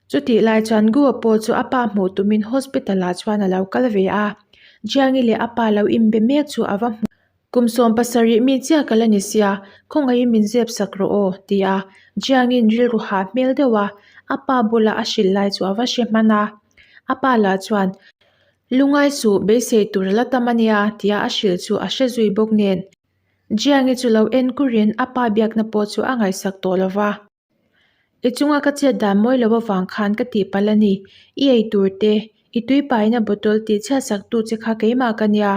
Chutih lai chuan Gua pawh chu a pa hmuh tumin hospital ah chuan a lo kal ve a, Jiangi leh a pa lo inbe mek chu a va hmu. Kum 70 mi chiah ka la ni sia, khawngaihin min zep sak rawh aw, ti a Jiangi'n rilru hah hmel deuh a, a pa bula a hrilh lai chu a va hre hman a. A pa lah chuan, Lungai suh, beisei tur a la tam a nia, tia a hrilh chu a hre zui bawk nen. Jiangi chu lo en kurin a pa biakna pawh chu a ngaihsak tawh lo va. I chunga ka chet dan mawi lo avang khan ka tihpalh a ni. I ei tur te, i tui paina bottle tih chhiat sak tu che kha keimah ka nia.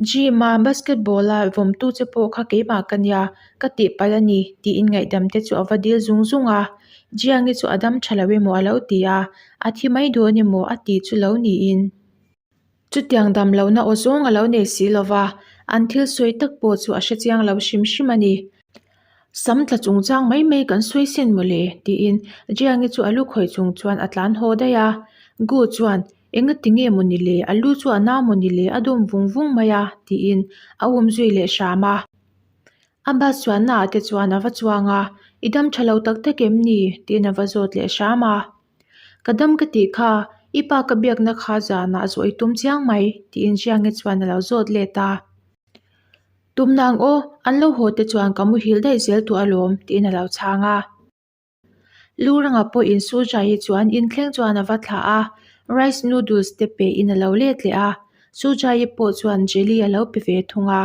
Gym a basketball a vawm tu che pawh kha keimah ka nia, ka tihpalh a ni tiin ngaihdam te chu a va dil zung zung a. Jiangi chu a dam tha lo emaw a lo ti a, a thi mai dawn emaw a tih chu lo niin. Chutiang dam lohna aw zawng a lo nei si lo va, an thil sawi tak pawh chu a hre chiang lo hrim hrim a ni. Sam tla chungchang mai mai kan sawi sin mawle tiin Jiangi chu a lu khawih chung chuan a tlan haw daih a. Gu chuan Engati nge maw ni le, a lu chu a nau maw ni le a dawm vung vung mai a tiin a um zui leh hram a. A bus chuanna ah te chuan a va chuang a, I dam tha lo tak tak em ni? tiin a va zawt leh hram a. Ka dam ka tih kha, i pa ka biakna kha zanah zawh i tum chiang mai, tiin Jiangi chuan a lo zawt let a. Tum nang aw, an lo haw te chuan ka muhil daih zel tawh alawm, tiin a lo chhang a. Luranga pawhin Sujai-i chuan inthleng chuan a va thlah a, rice noodles te pehin a lo let leh a, Sujai-i pawh chuan jelly a lo pe ve thung a.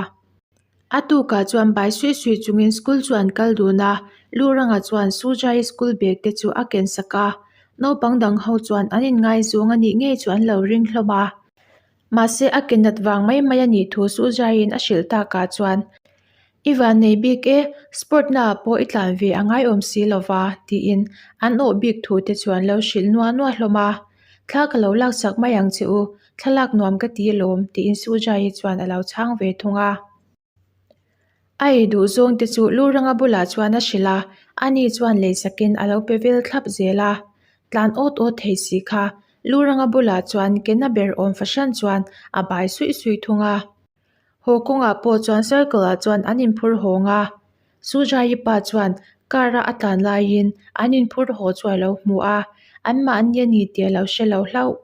A tukah chuan bai suih suih chungin school chu an kal dun a, Luranga chuan Sujai-i school bag te chu a ken sak a, naupang dang ho chuan an inngaizawng a nih ngei chu an lo ring hlawm a. Mahse a ke nat vang mai mai a nih thu Sujai-in a hrilh takah chuan, I van nei bik e, sport naah pawh i tlan ve a ngaiawm si lo va, tiin an awh bik thu te chu an lo hrilh nuah nuah hlawm a. Thla ka lo laksak mai ang che u, thlalak nuam ka ti alawm, tiin Sujai-i chuan a lo chhang ve thung a. A ei duh zawng te chu Luranga bulah chuan a hrilh a, ani chuan leisakin a lo pe vel thlap zel a. Tlan awt awt thei si kha, Luranga bulah chuan ke na ber awm fahran chuan a bai suih suih thung a. Haw kawngah pawh chuan circle ah chuan an inphur hawng a, Sujai-i pa chuan car a a tlan laiin an inphur haw chu a lo hmu a, anmahni a ni tih a lo hre lo hlauh.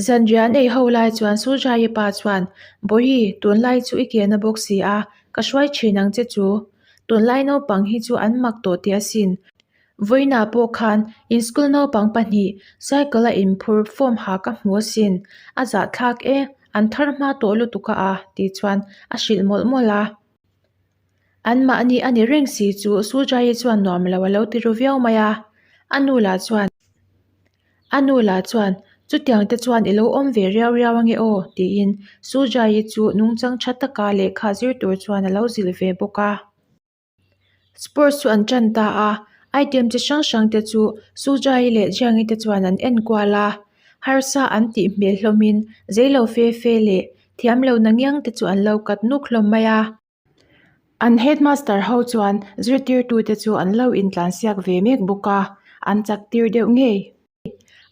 Zanriah an ei ho lai chuan Sujai-i pa chuan, Bawihi, tunlai chu i ke na bawk si a, ka hruai thin ang che chu. Tunlai naupang hi chu an mak tawh teh asin. Vawiinah pawh khan in school naupang pahnih cycle a inphur form ha ka hmu asin, a zahthlak e, an thar hma tawh lutuk a a tih chuan a hrilh mawlh mawlh a. Anmahni a ni reng si chu Sujai-i chuan nuam lo a lo ti ru viau mai a, a nu lah chuan A nu lah chuan, Chutiang te chuan i lo awm ve riau riau ange aw, tiin Sujai-i chu nungchang tha taka lehkha zir tur chuan a lo zilh ve bawk a. Sports chu an tan ta a, item chi hrang hrang te chu Sujai-i leh Jiang-i te chuan an en kual a, harsa an tih hmel hlawmin zeilo fe fe leh thiam lo na ngiang te chu an lo kat nuk hlawm mai a. An headmaster ho chuan zirtirtute chu an lo intlansiak ve mek bawk a, an chak tir deuh ngei.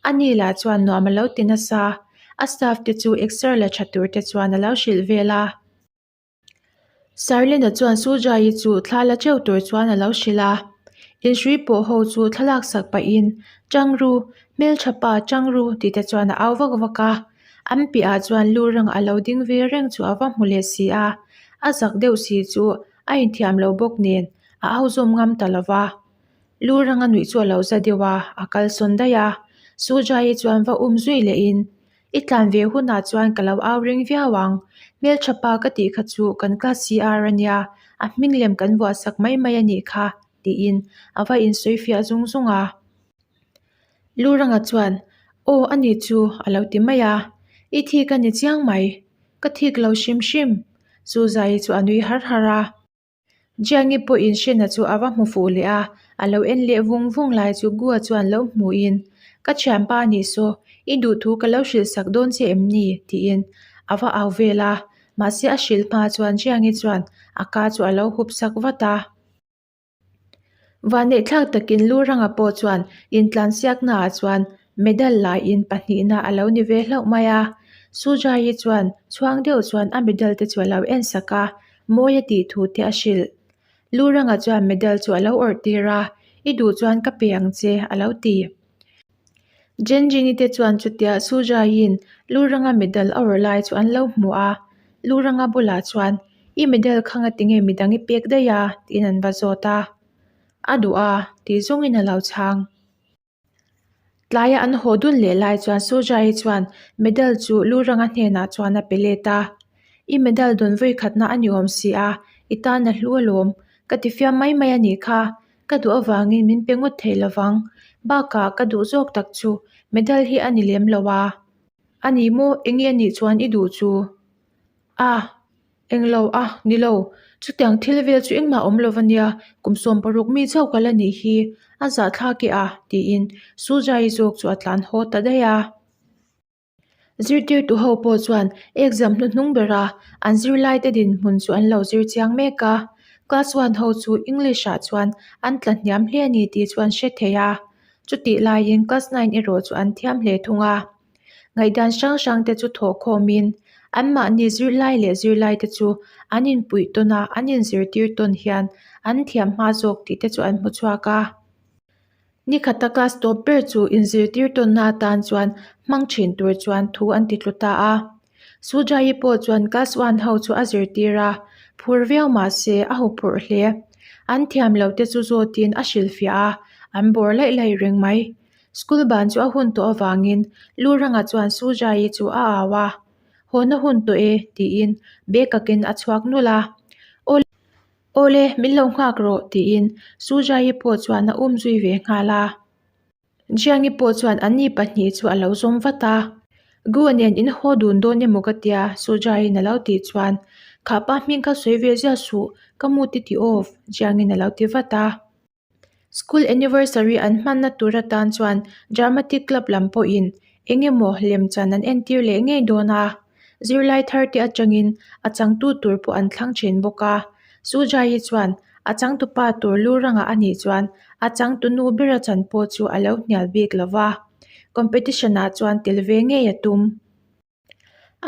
Ani lah chuan nuam a lo ti nasa, a staff te chu exer la tha tur te chuan a lo hrilh vel a. Sarlina chuan Sujai-i chu thla la teuh tur chuan a lo hrilh a, inhrui pawh ho chu thlalak sak pahin, Changru, hmeltha pa Changru tih te chuan a au vak vak a. An piahah chuan lu rang a lo ding ve reng chu a va hmu leh si a, a zak deuh si chu a inthiam lo bawk nen a au zawm ngam ta lo va. Lu ranga nuih chu a lo za deuh a, a kalsawn daih a. Sujai-i chuan va um zui lehin, I tlan ve hunah chuan ka lo au ring viau ang. Hmeltha pa ka tih kha chu kan class CR a nia, a hming lem kan vuah sak mai mai a nih kha, tiin a va insawi fiah zung zung a. Luranga chuan, Aw a ni chu, a lo ti mai a. I thik a ni chiang mai. Ka thik lo hrim hrim. Suzai chu a nui har har a. Jiangi pawhin Shena chu a va hmu fuh leh a, a lo en leh vung vung lai chu Gua chuan lo hmuhin, Ka thianpa a nih saw, i duhthu ka lo hrilh sak dawn che em ni? tiin a va au vel a. Mahse a hrilh hma chuan Jiangi chuan a ka chu a lo hup sak vat a. Vanneihthlak takin Luranga pawh chuan intlansiaknaah chuan medal laiin pahnihna a lo ni ve hlauh mai a. Sujai-i chuan chhuang deuh chuan a medal te chu a lo en sak a, mawi a tih thu te a hrilh. Luranga chuan medal chu a lo awrh tir a, I duh chuan ka pe ang che a lo ti. Jenjini te chuan chutia Sujai-in Luranga medal a awrh lai chu an lo hmu a, Luranga bulah chuan, I medal kha ngatinge midang i pek daih a? tiin an va zawt a. A duh a, tih zawngin a lo chhang. Tlaia an haw dun leh lai chuan Sujai-i chuan medal chu Luranga hnenah chuan a pe let a. I medal dawn vawi khatna a ni awm si a, i tan a hlu alawm. Ka ti fiam mai mai a nih kha. Ka duh avangin min pe ngawt thei lovang. Bakah ka duh zawk tak chu medal hi a ni lem lo a. A ni maw? Enge a nih chuan i duh chu? A, englo a, ni lo. Chutiang thil vel chu engmah awm lo ania, kum 16 mi chauh ka la nih hi, a zahthlak e a, tiin Sujai zawk chu a tlan haw ta daih a. Zirtirtu ho pawh chuan exam hnuhnung bera an zirlaite dinhmun chu an lo zir chiang mek a, class one ho chu English ah chuan an tla hniam hle a ni tih chu an hre thei a, chutih laiin class nine erawh chu an thiam hle thung a. Ngaihdan hrang hrang te chu thawh khawmin anmahni zirlai leh zirlaite chu an inpuih tawn a, an inzirtir tawn hian an thiam hma zawk tih te chu an hmu chhuak a. Ni khata class tawp ber chu inzirtir tawnna atan chuan hmang thin tur chuan thu an ti tlu ta a. Sujai pawh chuan class one ho chu a zirtir a, phur viau mah se a huphurh hle. An thiam lo te chu zawtin a hrilhfiah a, an bawr laih laih reng mai. School ban chu a hun tawh avangin Luranga chuan Sujai chu a au a, Hawna hun tawh e tiin bag akin a chhuak nulh a. Aw. Awle, min lo nghak rawh tiin Sujai pawh chuan a um zui ve nghal a. Jiangi pawh chuan anni pahnih chu a lo zawm vat a. Gu nen in haw dun dawn emaw ka tia Sujaiin a lo tih chuan Khapa hming kha sawi ve ziah suh, ka mu ti ti off Jiangin a lo ti vat a. School anniversary an hmanna tur atan chuan Dramatic Club lam pawhin eng emaw lemchan an entir leh ngei dawn a, zirlai thar te atangin a changtu tur pawh an thlang thin bawk a. Sujai-i chuan a changtupa tur lu rangah a nih chuan a changtunu bera chan pawh chu a lo hnial bik lo va, competition ah chuan tel ve ngei a tum.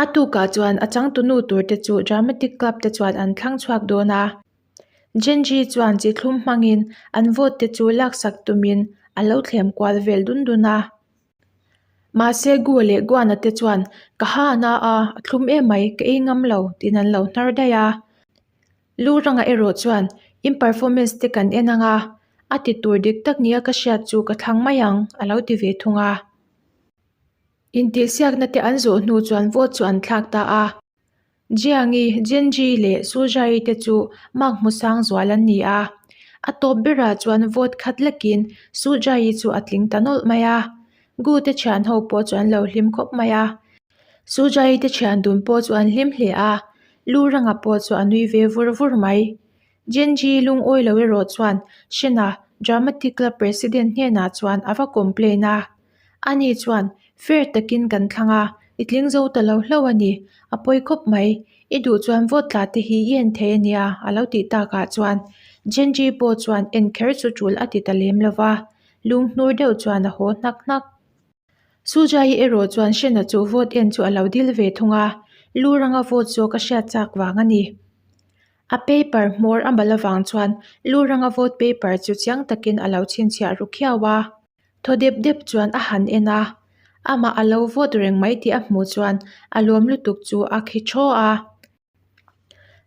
A tukah chuan a changtunu tur te chu Dramatic Club te chuan an thlang chhuak dawn a. Genji chuan chi thlum hmangin an vote te chu laksak tumin a lo thlem kual vel dun dun a. Mahse Gu leh Guana te chuan ka ha na a, a thlum emai, ka ei ngam lo tiin an lo hnar daih a. Lu ranga erawh chuan in performance te kan en ang a, a ti tur dik tak nia ka hriat chu ka thlang mai ang a lo ti ve thung a. Intihsiakna te an zawh hnu chuan vote chu an thlak ta a. Jiangi, Genji leh Sujai te chu mark hmu sang zual an ni a. A tawp berah chuan vote khat lekin Sujai chu a tling ta nawlh mai a. Gu te thian ho pawh chu an lo hlim khawp mai a. Sujai te thian dun pawh chu an hlim hle a. Lu ranga pawh chu a nui ve vur vur mai. Genji lungawi lo erawh chuan Shena, Dramatic Club President hnenah chuan a va complain a. Ani chuan, Fair takin kan thlang a, i tling zo ta lo hlauh a ni, a pawi khawp mai. I duh chuan vote tla te hi i en thei a nia, a lo tih takah chuan Genji pawh chuan en kher chu tul a ti ta lem lo va, lung hnur deuh chuan a haw hnak hnak. Sujai erawh chuan Shena chu vote en chu a lo dil ve thung a, lu ranga vote zawk a hriat chak vang a ni. A paper hmawr a mal avang chuan lu ranga vote paper chu chiang takin a lo chhinchhiah ru khiau a. Thaw dep dep chuan a han en a, amah a lo vote reng mai tih a hmuh chuan a lawm lutuk chu a khi thaw a.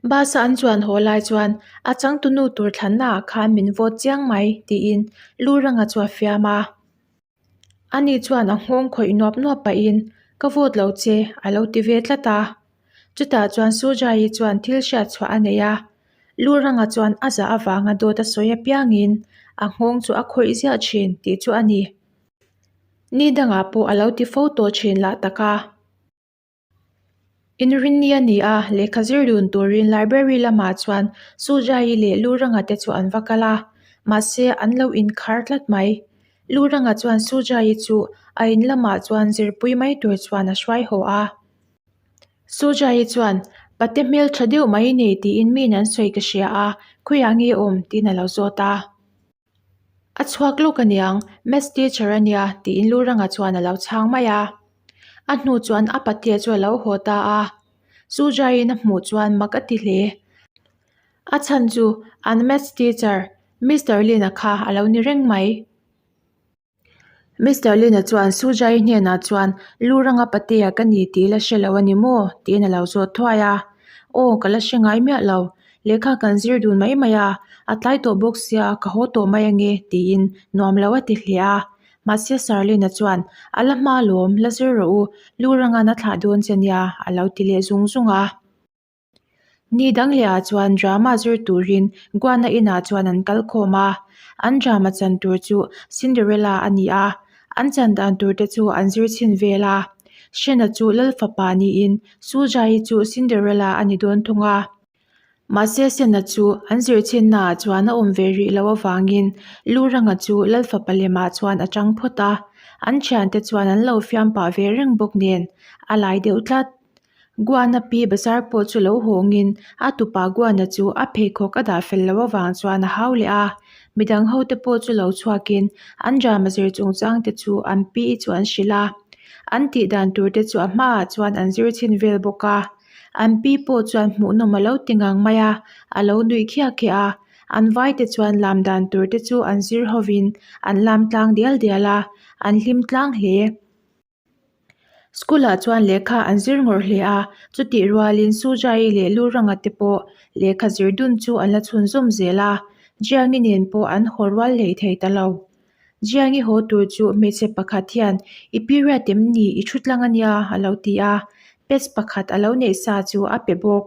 Bus a an chuan haw lai chuan a changtunu tur thlanna ah khan min vote chiang mai tiin lu ranga chu a fiam a. Ani chuan a nghawng khawih nuap nuap pahin ka vote lo che a lo ti ve tlat a. Chutah chuan Sujai-i chuan thil hriat chhuah a nei a, Luranga chuan a zah avanga dawt a sawi apiangin a nghawng chu a khawih ziah thin tih chu a ni. Ni dangah pawh a lo ti fo tawh thin lah tak a. Inrinni a ni a, lehkha zir dun turin library lamah chuan Sujai-i leh Luranga te chu an va kal a, mahse an lo inkhar tlat mai. Luranga chuan Sujai-i chu a in lamah chuan zirpui mai tur chuan a hruai haw a. Sujai chuan, Pate hmel tha deuh mai nei tiin miin an sawi ka hria a, khawiah nge awm? tiin a lo zawt a. A chhuak lawk aniang, maths teacher a nia tiin Luranga chuan a lo chhang mai a. A hnu chuan a patea chu a lo haw ta a. Sujaiin a hmuh chuan mak a ti hle. A chhan chu an maths teacher Mister Lin-a kha a lo ni reng mai. Mister Lina chuan Sujai hnenah chuan Lu ranga patea ka ni tih la hre lo a ni maw? tiin a lo zawt thuai a. Aw, ka la hre ngai miah lo. Lehkha kan zir dun mai mai a, a tlai tawh bawk sia ka haw tawh mai ange tiin nuam lo a ti hle a. Mahse Sir Lina chuan A la hma lawm, la zir rawh u, Lu ranga'n a thlah dawn che nia a lo ti leh zung zung a. Ni dang leh ah chuan drama zir turin Guana inah chuan an kal khawm a, an drama chan tur chu Cinderella a ni a, an chan dan tur te chu an zir chhin vel a. Shena chu Lal fapa niin Sujai chu Cinderella a ni dawn thung a. Mahse Sena chu an zir chhinna ah chuan a awm ve rih loh avangin Luranga chu Lal fapa lemah chuan a chang phawt a, an thiante chuan an lo fiam pah ve reng bawk nen a lai deuh tlat. Guana pi bazar pawh chu lo hawngin a tupa Guana chu a pheikhawk a dah fel loh avang chuan a hau leh a, midang ho te pawh chu lo chhuakin an drama zir chungchang te chu an pi chu an hrilh a, an tih dan tur te chu a hmaah chuan an zir chhin vel bawk a, an pi pawh chuan hmuhnawm a lo ti ngang mai a, a lo nuih khiah khiah a, an vai te chuan lam dan tur te chu an zir hovin an lam tlang dial dial a, an hlim tlang hle. School ah chuan lehkha an zir ngawrh hle a, chutih rualin Sujai leh Luranga te pawh lehkha zir dun chu an la chhunzawm zel a, Jiangi nen pawh an haw rual hlei thei ta lo. Jiangi haw tur chu hmeichhe pakhat hian i period em ni i thu tlang ania a lo ti a, pads pakhat a lo neih sa chu a pe bawk.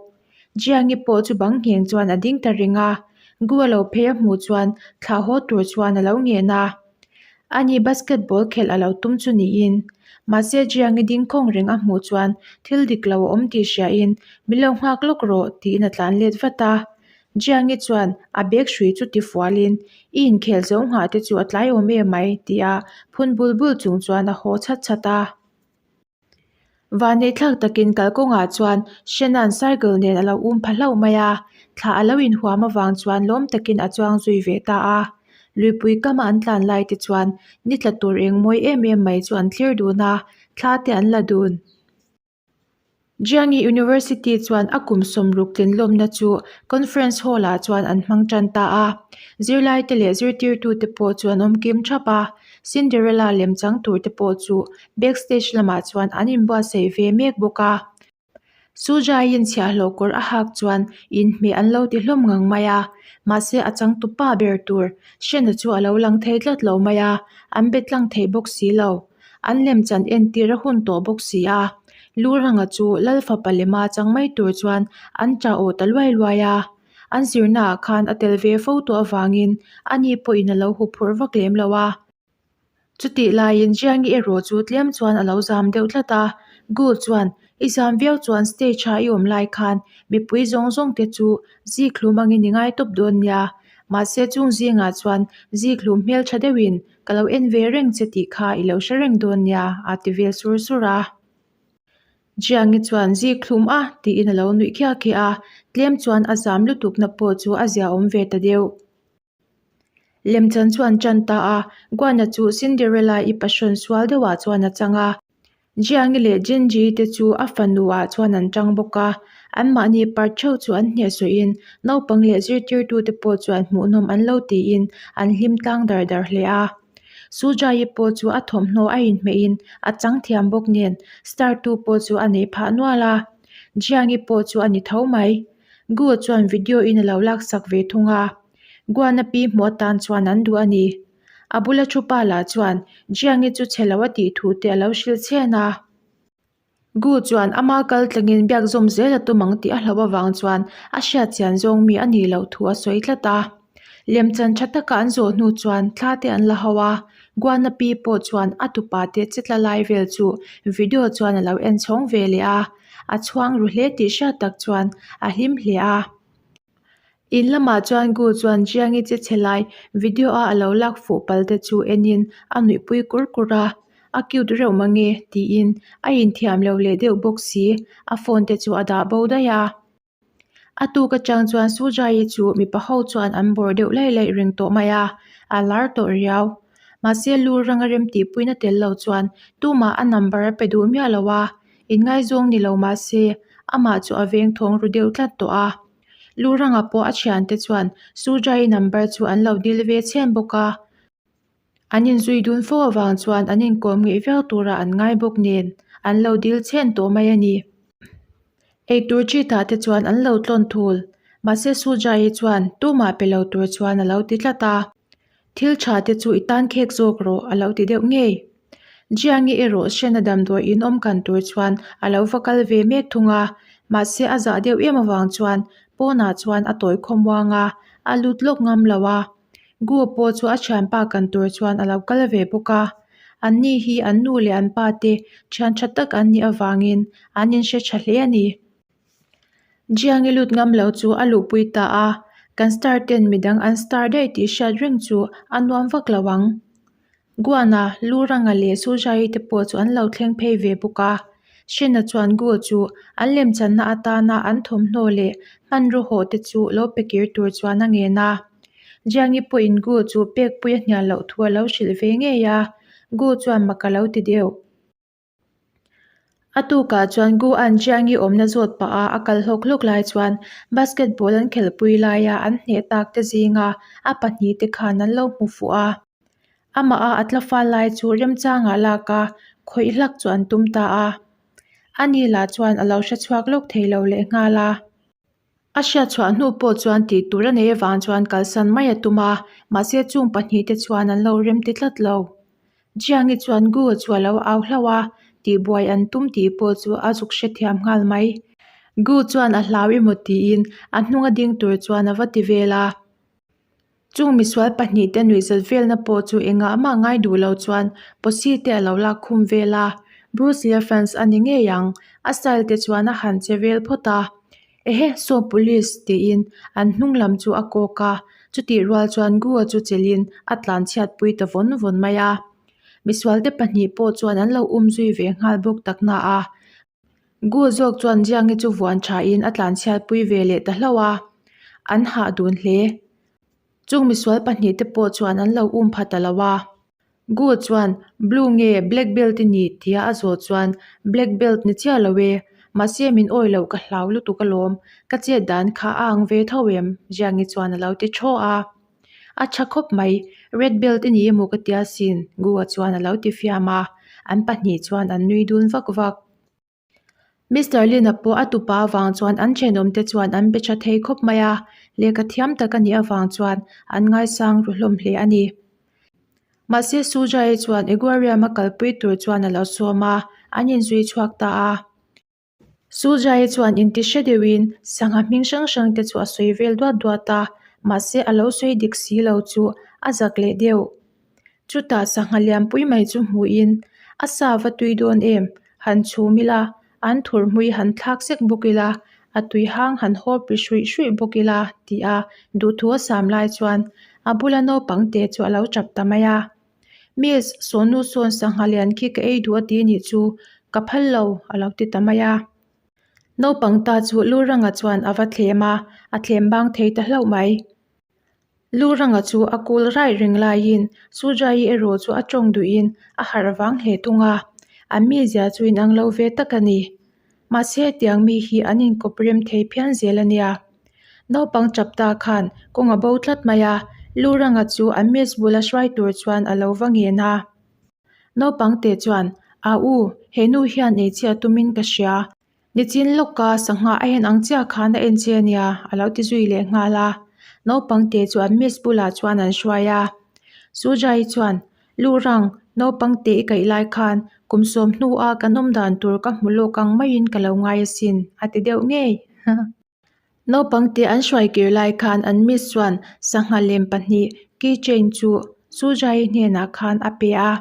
Jiangi pawh chu bang ngheng chuan a ding ta reng a, Gu a lo phei a hmuh chuan thlah haw tur chuan a lo ngen a. Ani basketball khelh a lo tum chu niin. Mahse Jiangi ding khawng reng a hmuh chuan thil dik lo a awm tih hriain min lo nghak lawk rawh tiin a tlan let vat a. Jiangi chuan a bag hrui chu tifualin i inkhel zo nghah te chu a tlai awm em mai tia phun bul bul chung chuan a haw chhat chhat a. Vanneih thlak takin kalkawngah chuan Shannon cycle nen a lo um pha hlauh mai a, thla a lo inhuam avang chuan lawm takin a chuang zui ve ta a. Luipui kama an tlan lai te chuan ni tla tur eng mawi em em mai chu an thlir dun a, thla te an la dun. Jiangyi University chuan a kum sawmruk tlinlawmna chu conference hall ah chuan an hmang tan ta a, zirlaite leh zirtirtute pawh chu an awm kim thap a. Cinderella lem chang tur te pawh chu backstage lamah chuan an inbuatsaih ve mek bawk a. Sujaiin chhiahhlawh kawr a hak chuan inhmeh an lo ti hlawm ngang mai a, mahse a changtupa ber tur Shena chu a lo lang thei tlat lo mai a, an be tlang thei bawk si lo. An lemchan entir a hun tawh bawk si a, Luranga chu Lal fapa lema chang mai tur chuan an tah aw ta luai luai a. An zirnaah khan a tel ve fo tawh avangin ani pawhin a lo huphurh vak lem lo a. Chutih laiin Jiangi erawh chu tlem chuan a lo zam deuh tlat a, Gu chuan, I zam viau chuan stage-a i awm lai khan mipui zawng zawng te chu zikhlum angin i ngai tawp dawn nia. Mahse chung zingah chuan zikhlum hmeltha deuhin ka lo en ve reng che tih kha i lo hre reng dawn nia a ti vel sur sur a. Jiangi chuan zikhlum a tiin a lo nuih khiah khiah a, tlem chuan a zam lutukna pawh chu a ziaawm ve ta deuh. Lemchan chuan tan ta a, Guana chu Cinderella-i passion sual deuhah chuan a chang a. Jiangi leh Jinji te chu a fanu ah chuan an tang bawk a, anmahni part theuh chu an hnehsawhin naupang leh zirtirtute pawh chuan hmuhnawm an lo tiin an hlim tlang dar dar hle a. Sujai-i pawh chu a thawmhnaw a inhmehin a chang thiam bawk nen star tu pawh chu a nei phah nual a, Jiangi pawh chu a ni tho mai. Gu chuan video in a lo laksak ve thung a, Guana pi hmuh atan chuan an duh a ni. A bula thu pa lah chuan Jiangi chu chhe lo a tih thu te a lo hrilh chhen a. Gu chuan ama kal tlangin biak zawm zel a tum ang tih a hlauh avang chuan a hriat chian zawng mi a nih loh thu a sawi tlat a. Lemchan tha taka an zawh hnu chuan thla te an la ho a, Guana pi pawh chuan a tupa te che tla lai vel chu video chuan a lo en chhawng ve leh a, a chhuang ru hle tih hriat tak chuan a hlim hle a. In lamah chuan Gu chuan Jiangi che chhe lai video a alo lak fuh pal te chu enin a nuihpui kur kur a, a cute reuh mange tiin a inthiam lo leh deuh bawk si, a phone te chu a dah bo daih a. A tuk atang chuan Sujai chu mipa ho chuan an bawr deuh laih laih reng tawh mai a, a lar tawh riau. Mahse lu ranga rem tihpuina tel lo chuan tumah a number a pe duh miah lo a, inngaizawng ni lo mahse amah chu a veng thawng ru deuh tlat tawh a. Lu ranga pawh a thiante chuan Sujai number chu an lo dil ve chhen bawk a. An inzui dun fo avang chuan an inkawm ngeih viau tura an ngai bawk nen an lo dil chhen tawh mai a ni. Eitur chi tah te chuan an lo tlawn thul, mahse Sujai-i chuan tumah pe lo tur chuan a lo ti tlat a. Thil tha te chu i tan khek zawk rawh a lo ti deuh ngei. Jiangi erawh Shena damdawi in awm kan tur chuan a lo va kal ve mek thung a. Mahse a zah deuh em avang chuan pawnah chuan a tawi khawmuang a, a lut lawk ngam lo a. Gu pawh chu a thianpa kan tur chuan a lo kal ve bawk a. An ni hi an nu leh an pa te thian tha tak an nih avangin an inhre tha hle a ni. Jiangi lut ngam lo chu a luhpui ta a, kan star ten midang an star daih tih hriat reng chu a nuam vak lo ang. Guana, Luranga leh Sujai te pawh chu an lo thleng phei ve bawk a. Shena chuan Gu chu an lemchanna atana an thawmhnaw leh hmanraw hawh te chu lo pe kir tur chuan a ngen a. Jiangi pawhin Gu chu pekpui a hnial loh thu a lo hrilh ve ngei a, Gu chuan mak a lo ti deuh. A tukah chuan Gu An Jiangi awmna zawt pah a a kal hlawk hlawk lai chuan basketball an khelhpui laia an hneh tak te zinga a pahnihte khan an lo hmu fuh a. Amah a a tla fal lai chu remchangah lak a khawih hlak chu an tum ta a. Ani lah chuan a lo hre chhuak lawk thei lo lehnghal a. A hriat chhuah hnu pawh chuan tih tur a nei avang chuan kalsan mai a tum a, mahse chung pahnihte chuan an lo rem ti tlat lo. Jiangi chuan Gu chu a lo au hlauh a, tihbuai an tum tih pawh chu a zuk hrethiam nghal mai. Gu chuan a hlau emaw tiin a hnunga ding tur chuan a va ti vel a. Chung misual pahnihte nuihzat velna pawh chu engah mah ngai duh lo chuan posi te a lo lak khum vel a, Bruce Lee-a fans a ni ngei ang, a style te chuan a han che vel phawt a. Ehe, saw police tiin an hnung lam chu a kawk a, chutih rual chuan Gu-a chu chelhin a tlan chhiatpui ta vawn vawn mai a. Misualte pahnih pawh chuan an lo um zui ve nghal bawk tak na a. Gu zawk chuan Jiangi chu vuan thain a tlanchhiatpui ve leh ta hlauh a, an hah dun hle. Chung misual pahnih te pawh chuan an lo um pha ta lo a. Gu chuan Blue nge Black belt i ni tia a zawh chuan Black belt ni chiah lo e, mahse min awi loh ka hlau lutuk alawm, ka chet dan kha a ang ve tho em? Jiangi chuan a lo ti thaw a. A tha khawp mai, red belt i ni emaw ka tia sin, Gu-a chuan a lo ti fiam a, an pahnih chuan an nui dun vak vak. Mister Lin-a pawh a tupa avang chuan an thenawmte chuan an be tha thei khawp mai a, lehkha thiam tak a nih avang chuan an ngaisang ru hlawm hle a ni. Mahse Sujai chuan Eguarium-a kalpui tur chuan a lo sawm a, an inzui chhuak ta a. Sujai chuan inti hre deuhin sangha hming hrang hrang te chu a sawi vel duat duat a, mahse a lo sawi dik si lo chu a zak leh deuh. Chutah sangha lianpui mai chu hmuhin a sa va tui dawn em? Han chhum ila, an thur hmui han thlak sek bawk ila, a tui hang han hawp ri hruih hruih bawk ila tih a duhthu a sam lai chuan a bula naupang te chu a lo tap ta mai a. Miss, Sonu sawn sangha lian khi ka ei duh a ti nih chu ka phal lo a lo ti ta mai a. Naupang ta chu Luranga chuan a va thlem a, a thlem bang thei ta hlauh mai. Luranga chu a kul raih reng laiin Sujai erawh chu a tawng duhin a harh vang hle thung a, an mizia chu inang lo ve tak a ni. Mahse hetiang mi hi an inkawp rem thei phian zel a nia. Naupang chap ta khan kawng a bo tlat mai a, Luranga chu an miss bula hruai tur chuan a lo va ngen a. Naupang te chuan, A u, he nu hian ei chiah tumin ka hria. Nichin lawka sangha a en ang chiah khan a en che a nia, a lo ti zui leh nghal a. Naupang te chu an miss bulah chuan an hruai a. Sujai chuan, Lurang, naupang te i kaih lai khan kum sawm hnua kan awm dan tur ka hmu lawk ang maiin ka lo ngai asin, a ti deuh ngei. Naupang te an hruai kir lai khan an miss chuan sangha lem pahnih key chain chu Sujai hnenah khan a pe a.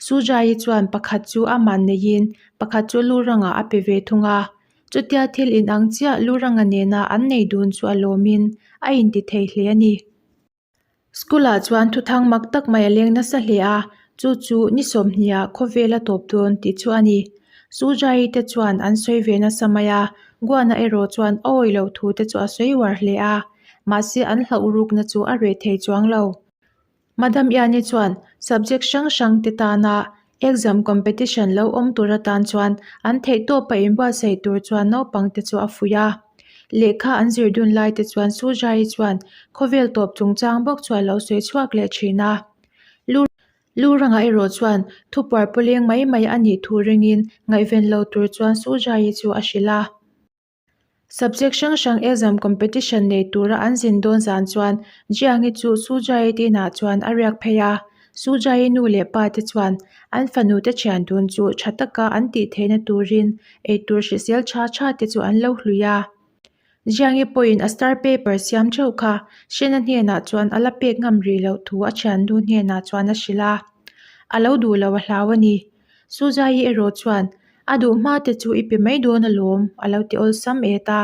Sujai chuan pakhat chu aman neiin pakhat chu Lurangah a pe ve thung a. Chutia thil inang chiah Luranga nena an nei dun chu a lawmin a inti thei hle a ni. School ah chuan thuthang mak tak mai a leng nasa hle a, chu chu ni sawmhnih ah khawvel a tawp dawn tih chu a ni. Sujai te chuan an sawi ve nasa mai a, Guana erawh chuan a awih loh thu te chu a sawi uar hle a, mahse an hlauh rukna chu a reh thei chuang lo. Madam Iani chuan subject hrang hrang te tana exam competition lo awm tur atan chuan an theihtawp a inbuatsaih tur chuan naupang te chu a fuih a. Lehkha an zir dun lai te chuan Sujai chuan khawvel tawp chungchang bawk chu a lo sawi chhuak leh thin a. Lu Luranga erawh chuan thupuar pawleng mai mai a nih thu ringin ngaihven lo tur chuan Sujai chu a hrilh a. Subject hrang hrang exam competition nei tura an zin dawn zan chuan Jiangi chu Sujai te inah chuan a riak phei a. Sujai-i nu leh pa te chuan an fanu te thian dun chu tha taka an tih theihna turin eitur hrisel tha tha te chu an lo hlui a. Jiangi pawhin a star paper siam theuh kha Shena hnenah chuan a la pek ngam rih loh thu a thiannu hnenah chuan a hrilh a. A lo duh lo a hlau a ni. Sujai-i erawh chuan a duh hma te chu i pe mai dawn alawm a lo ti awlsam et a.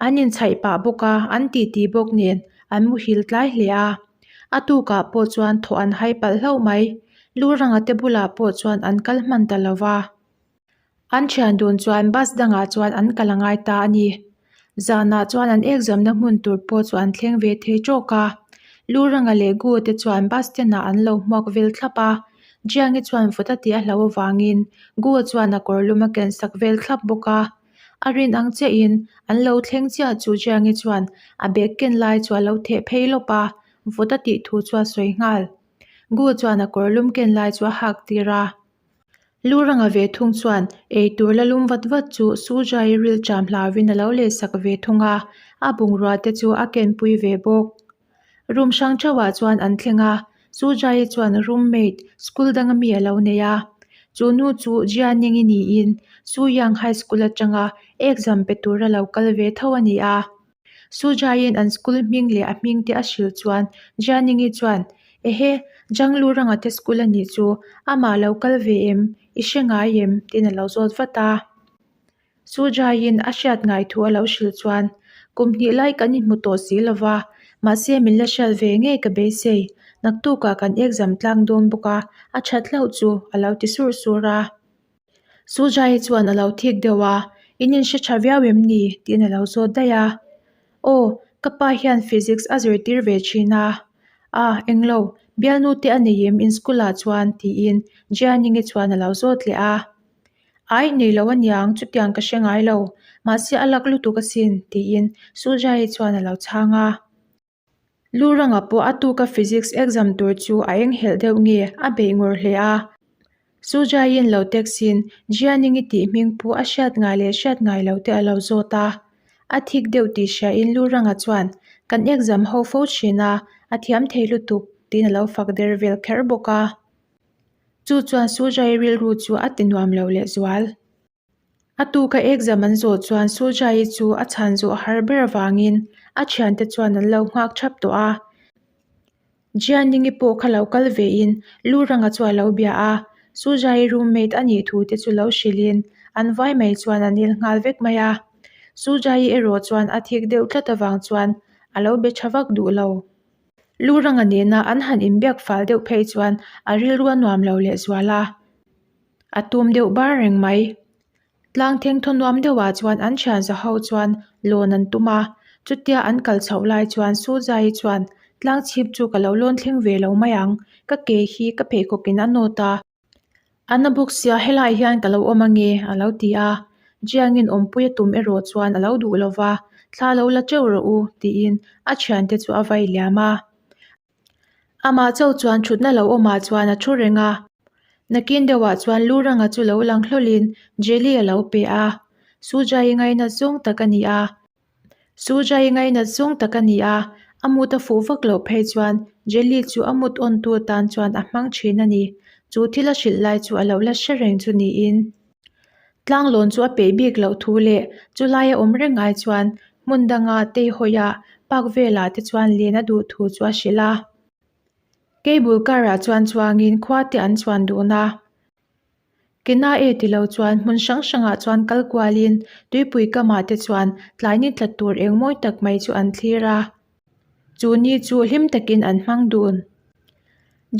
An inchhaih pah bawk a, an titi bawk nen an muhil tlai hle a. A tukah pawh chuan thawh an hai palh hlauh mai. Luranga te bulah pawh chuan an kal hman ta lo va. An thian dun chuan bus dangah chuan an kal a ngai ta a ni. Zanah chuan an ekzamna hmun tur pawh chu an thleng ve thei tawk a. Luranga leh Gu te chuan bus stand ah an lo hmuak vel thlap a. Jiangi chuan vawt a tih a hlauh avangin Gu chuan a kawr lum a ken sak vel thlap bawk a. A rin ang chiahin an lo thleng chiah chu Jiangi chuan a bag ken lai chu a lo theh phei lawp a, vawt a tih thu chu a sawi nghal. Gu chuan a kawr lum ken lai chu a hak tir a. Luranga ve thung chuan eitur la lum vat vat chu Sujai rilṭam hlauhin a lo lehsak ve thung a, a bungrua te chu a kenpui ve bawk. Room hrang theuhah chuan an thleng a, Sujai chuan roommate school danga mi a lo nei a. Chu nu chu Jianing-i niin Suyang High School atanga exam pe tura lo kal ve tho a ni a. Sujaiin an school hming leh a hming te a hrilh chuan Jianingi chuan, Ehe, Janglu ranga te school a nih chu, amah lo kal ve em, i hre ngai em? tiin a lo zawt vat a. Sujaiin a hriat ngai thu a lo hrilh chuan, Kum hnih lai kan inhmu tawh si lo va, mahse min la hriat ve ngei ka beisei, naktukah kan exam tlang dawn bawk a, a that hlauh chu, a lo ti sur sur a. Sujai chuan a lo thik deuh a, In inhre tha viau em ni? tiin a lo zawt daih a. Aw, ka pa hian physics a zirtir ve thin a. Ah, englo, bialnu te a nei em in school ah chuan? tiin Jianingi chuan a lo zawt leh a. Ai, nei lo aniang, chutiang ka hre ngai lo, mahse a lak lutuk asin, tiin Sujai chuan a lo chhang a. Luranga pawh a tuka physics exam tur chu a enghelh deuh nge a beih ngawr hle a. Sujaiin lo text-in Jianingi tih hming pu a hriat ngai leh hriat ngai lo te a lo zawt a. A thik deuh tih hriain Luranga chuan kan exam ho fo thin a, a thiam thei lutuk tiin a lo fak der vel kher bawk a. Chu chuan Sujai rilru chu a ti nuam lo lehzual. A tuka exam an zawh chuan Sujai chu a chhan zawh har ber avangin a thiante chuan an lo nghak thap tawh a. Jianingi pawh kha lo kal vein Luranga chu a lo bia a, Sujai roommate a nih thu te chu lo hrilhin an vai mai chuan an il nghal vek mai a. Sujai erawh chuan a thik deuh tlat avang chuan a lo be tha vak duh lo. Luranga nena an han inbiak fal deuh phei chuan a rilru a nuam lo lehzual a. A tum deuh bar reng mai. Tlang thengthaw nuam deuhah chuan an thian za ho chuan lawn an tum a, chutia an kal chhoh lai chuan Suzai chuan tlang chhip chu ka lo lawn thleng ve lo mai ang, ka ke hi ka pheikhawkin a nawt a. A na bawk sia helai hian ka lo awm ange a lo ti a, Jiangin awmpui a tum erawh chuan a lo duh lo va, thla lo la teuh rawh u tiin a thiante chu a vai liam a. Amah chauh chuan thutna lo awmah chuan a thu reng a, nakin deuhah chuan Luranga chu lo lang hlawlhin jelly a lo pe a, Sujai ngainat zawng tak a ni a, Sujai ngainat zawng tak a ni a, a mut a fuh vak loh phei chuan jelly chu a mut awntu atan chuan a hmang thin a ni, chu thil a hrilh lai chu a lo la hre reng chu niin. Tlanglawn chu a peih bik loh thu leh chulaia awm reng ai chuan hmun danga teihawiah park velah te chuan len a duh thu chu a hrilh a. Cable car ah chuan chuangin khua te an chuan dun a. Kena e ti lo chuan hmun hrang hrangah chuan kal kualin tuipui kamah te chuan tlai ni tla tur eng mawi tak mai chu an thlir a. Chu ni chu hlim takin an hmang dun.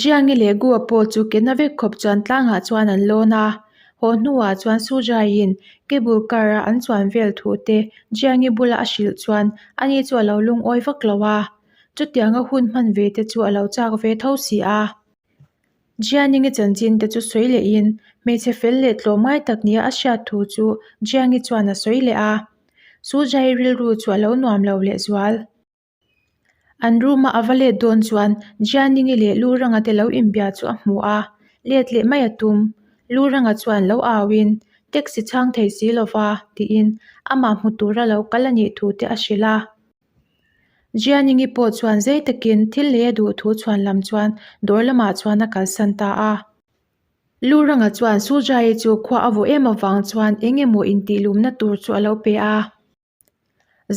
Jiangi leh Gua pawh chu ke na vek khawp chuan tlangah chuan an lawn a. Haw hnuah chuan Sujaiin cable car a an chuan vel thu te Jiangi bula a hrilh chuan ani chu a lo lungawi vak lo a. Chutianga hun hman ve te chu a lo chak ve tho si a. Jianingi chanchin te chu sawi lehin hmeichhe fel leh tlawmngai tak nia a hriat thu chu Jiangi chuan a sawi leh a. Sujai rilru chu a lo nuam lo lehzual. An room a a va let dawn chuan Jianingi leh Luranga te lo inbia chu a hmu a, let leh mai a tum. Luranga chuan lo auin, Taxi chhang thei si lova, tiin amah hmu tura lo kal a nih thu te a hrilh a. Jianing-i pawh chuan zei takin thil lei a duh thu chhuan lam chuan dawr lamah chuan a kalsan ta a. Luranga chuan Sujai-i chu khua a vawh em avang chuan eng emaw intihlumna tur chu a lo pe a.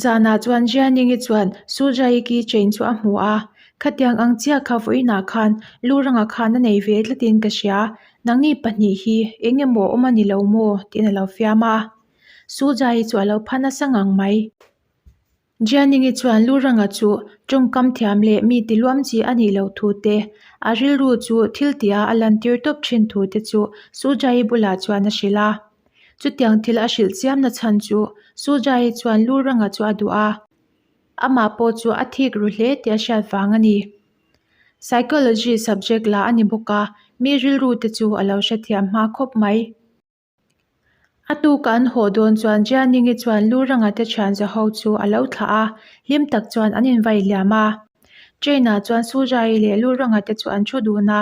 Zanah chuan Jianing-i chuan Sujai-i key chain chu a hmu a, Khatiang ang chiah kha vawiinah khan Luranga khan a nei ve tlatin ka hria, nangni pahnih hi eng emaw awm a ni lo maw? tiin a lo fiam a. Sujai-i chu a lo pha nasa ngang mai. Jianing-i chuan Luranga chu tawngkam thiam leh mi ti luam chi a nih loh thu te, a rilru chu thil tia a lantir tawp thin thu te chu Sujai-i bulah chuan a hrilh a. Chutiang thil a hrilh chiam na chhan chu Sujai-i chuan Luranga chu a duh a, amah pawh chu a thik ru hle tih a hriat vang a ni. Psychology subject la a ni bawk a, mi rilru te chu a lo hrethiam hma khawp mai. A tuka an haw dawn chuan Jianing-i chuan Luranga te thian za ho chu a lo thlah a, hlim tak chuan an invai liam a. Train-ah chuan Sujai leh Luranga te chu an thu dun a,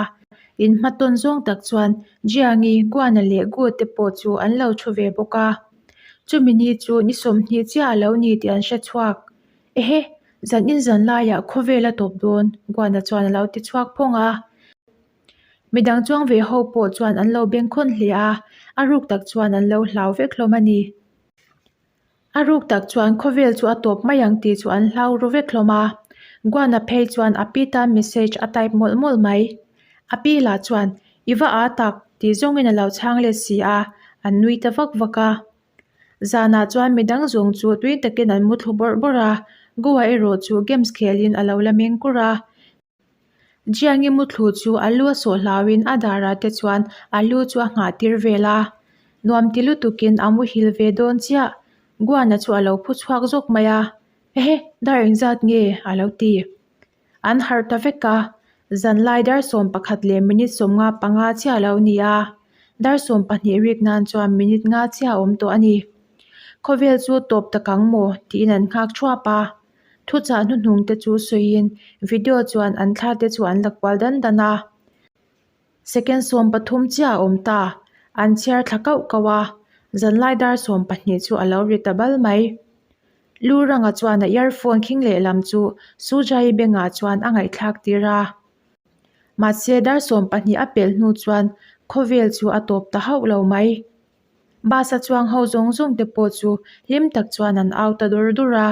inhmatawn zawng tak chuan Jiangi, Guana leh Gu te pawh chu an lo thu ve bawk a. Chumi ni chu ni 20 chiah a lo ni tih an hre chhuak. Ehe, zan in zan laiah khawvel a tawp dawn, Guana chuan a lo ti chhuak phawng a. Midang chuang ve ho pawh chuan an lo bengkhawn hle a, a ruk tak chuan an lo hlau vek hlawm a ni. A ruk tak chuan khawvel chu a tawp mai ang tih chu an hlau ru vek hlawm a, Guana phei chuan a pi tan message a type mawlh mawlh mai. A pi lah chuan, I va â tak, tih zawngin a lo chhang let si a, an nui ta vak vak a. Zanah chuan midang zawng chu tui takin an mu thlu bawrh bawrh a, Goa erawh chu games khelin a lo la meng kur a. Jiangi muthlu chu a lu a sawh hlauin a darah te chuan a lu chu a nghah tir vel a, nuam ti lutukin a muhil ve dawn chiah. Guana chu a lo phu chhuak zawk mai a, Ehe, dar engzat nge? a lo ti. An harh ta vek a, zanlai dar 11 leh minute 55 chiah a lo ni a, dar 12 rik nan chuan minute nga chiah a awm tawh a ni. Khawvel chu tawp tak ang maw? tiin an nghak thuap a. Thuchah hnuhnung te chu sawiin video chuan an thla te chu an la kual dan dan a. Second 13 chiah a awm ta, an chhiar thla kauh kauh a, zanlai dar 12 chu a lo ri ta bal mai. Lu ranga chuan a earphone khing lehlam chu Sujai bengah chuan a ngaihthlak tir a. Mahse dar 12 a pelh hnu chuan khawvel chu a tawp ta hauh lo mai. Bus a chuang ho zawng zawng te pawh chu hlim tak chuan an au ta dur dur a.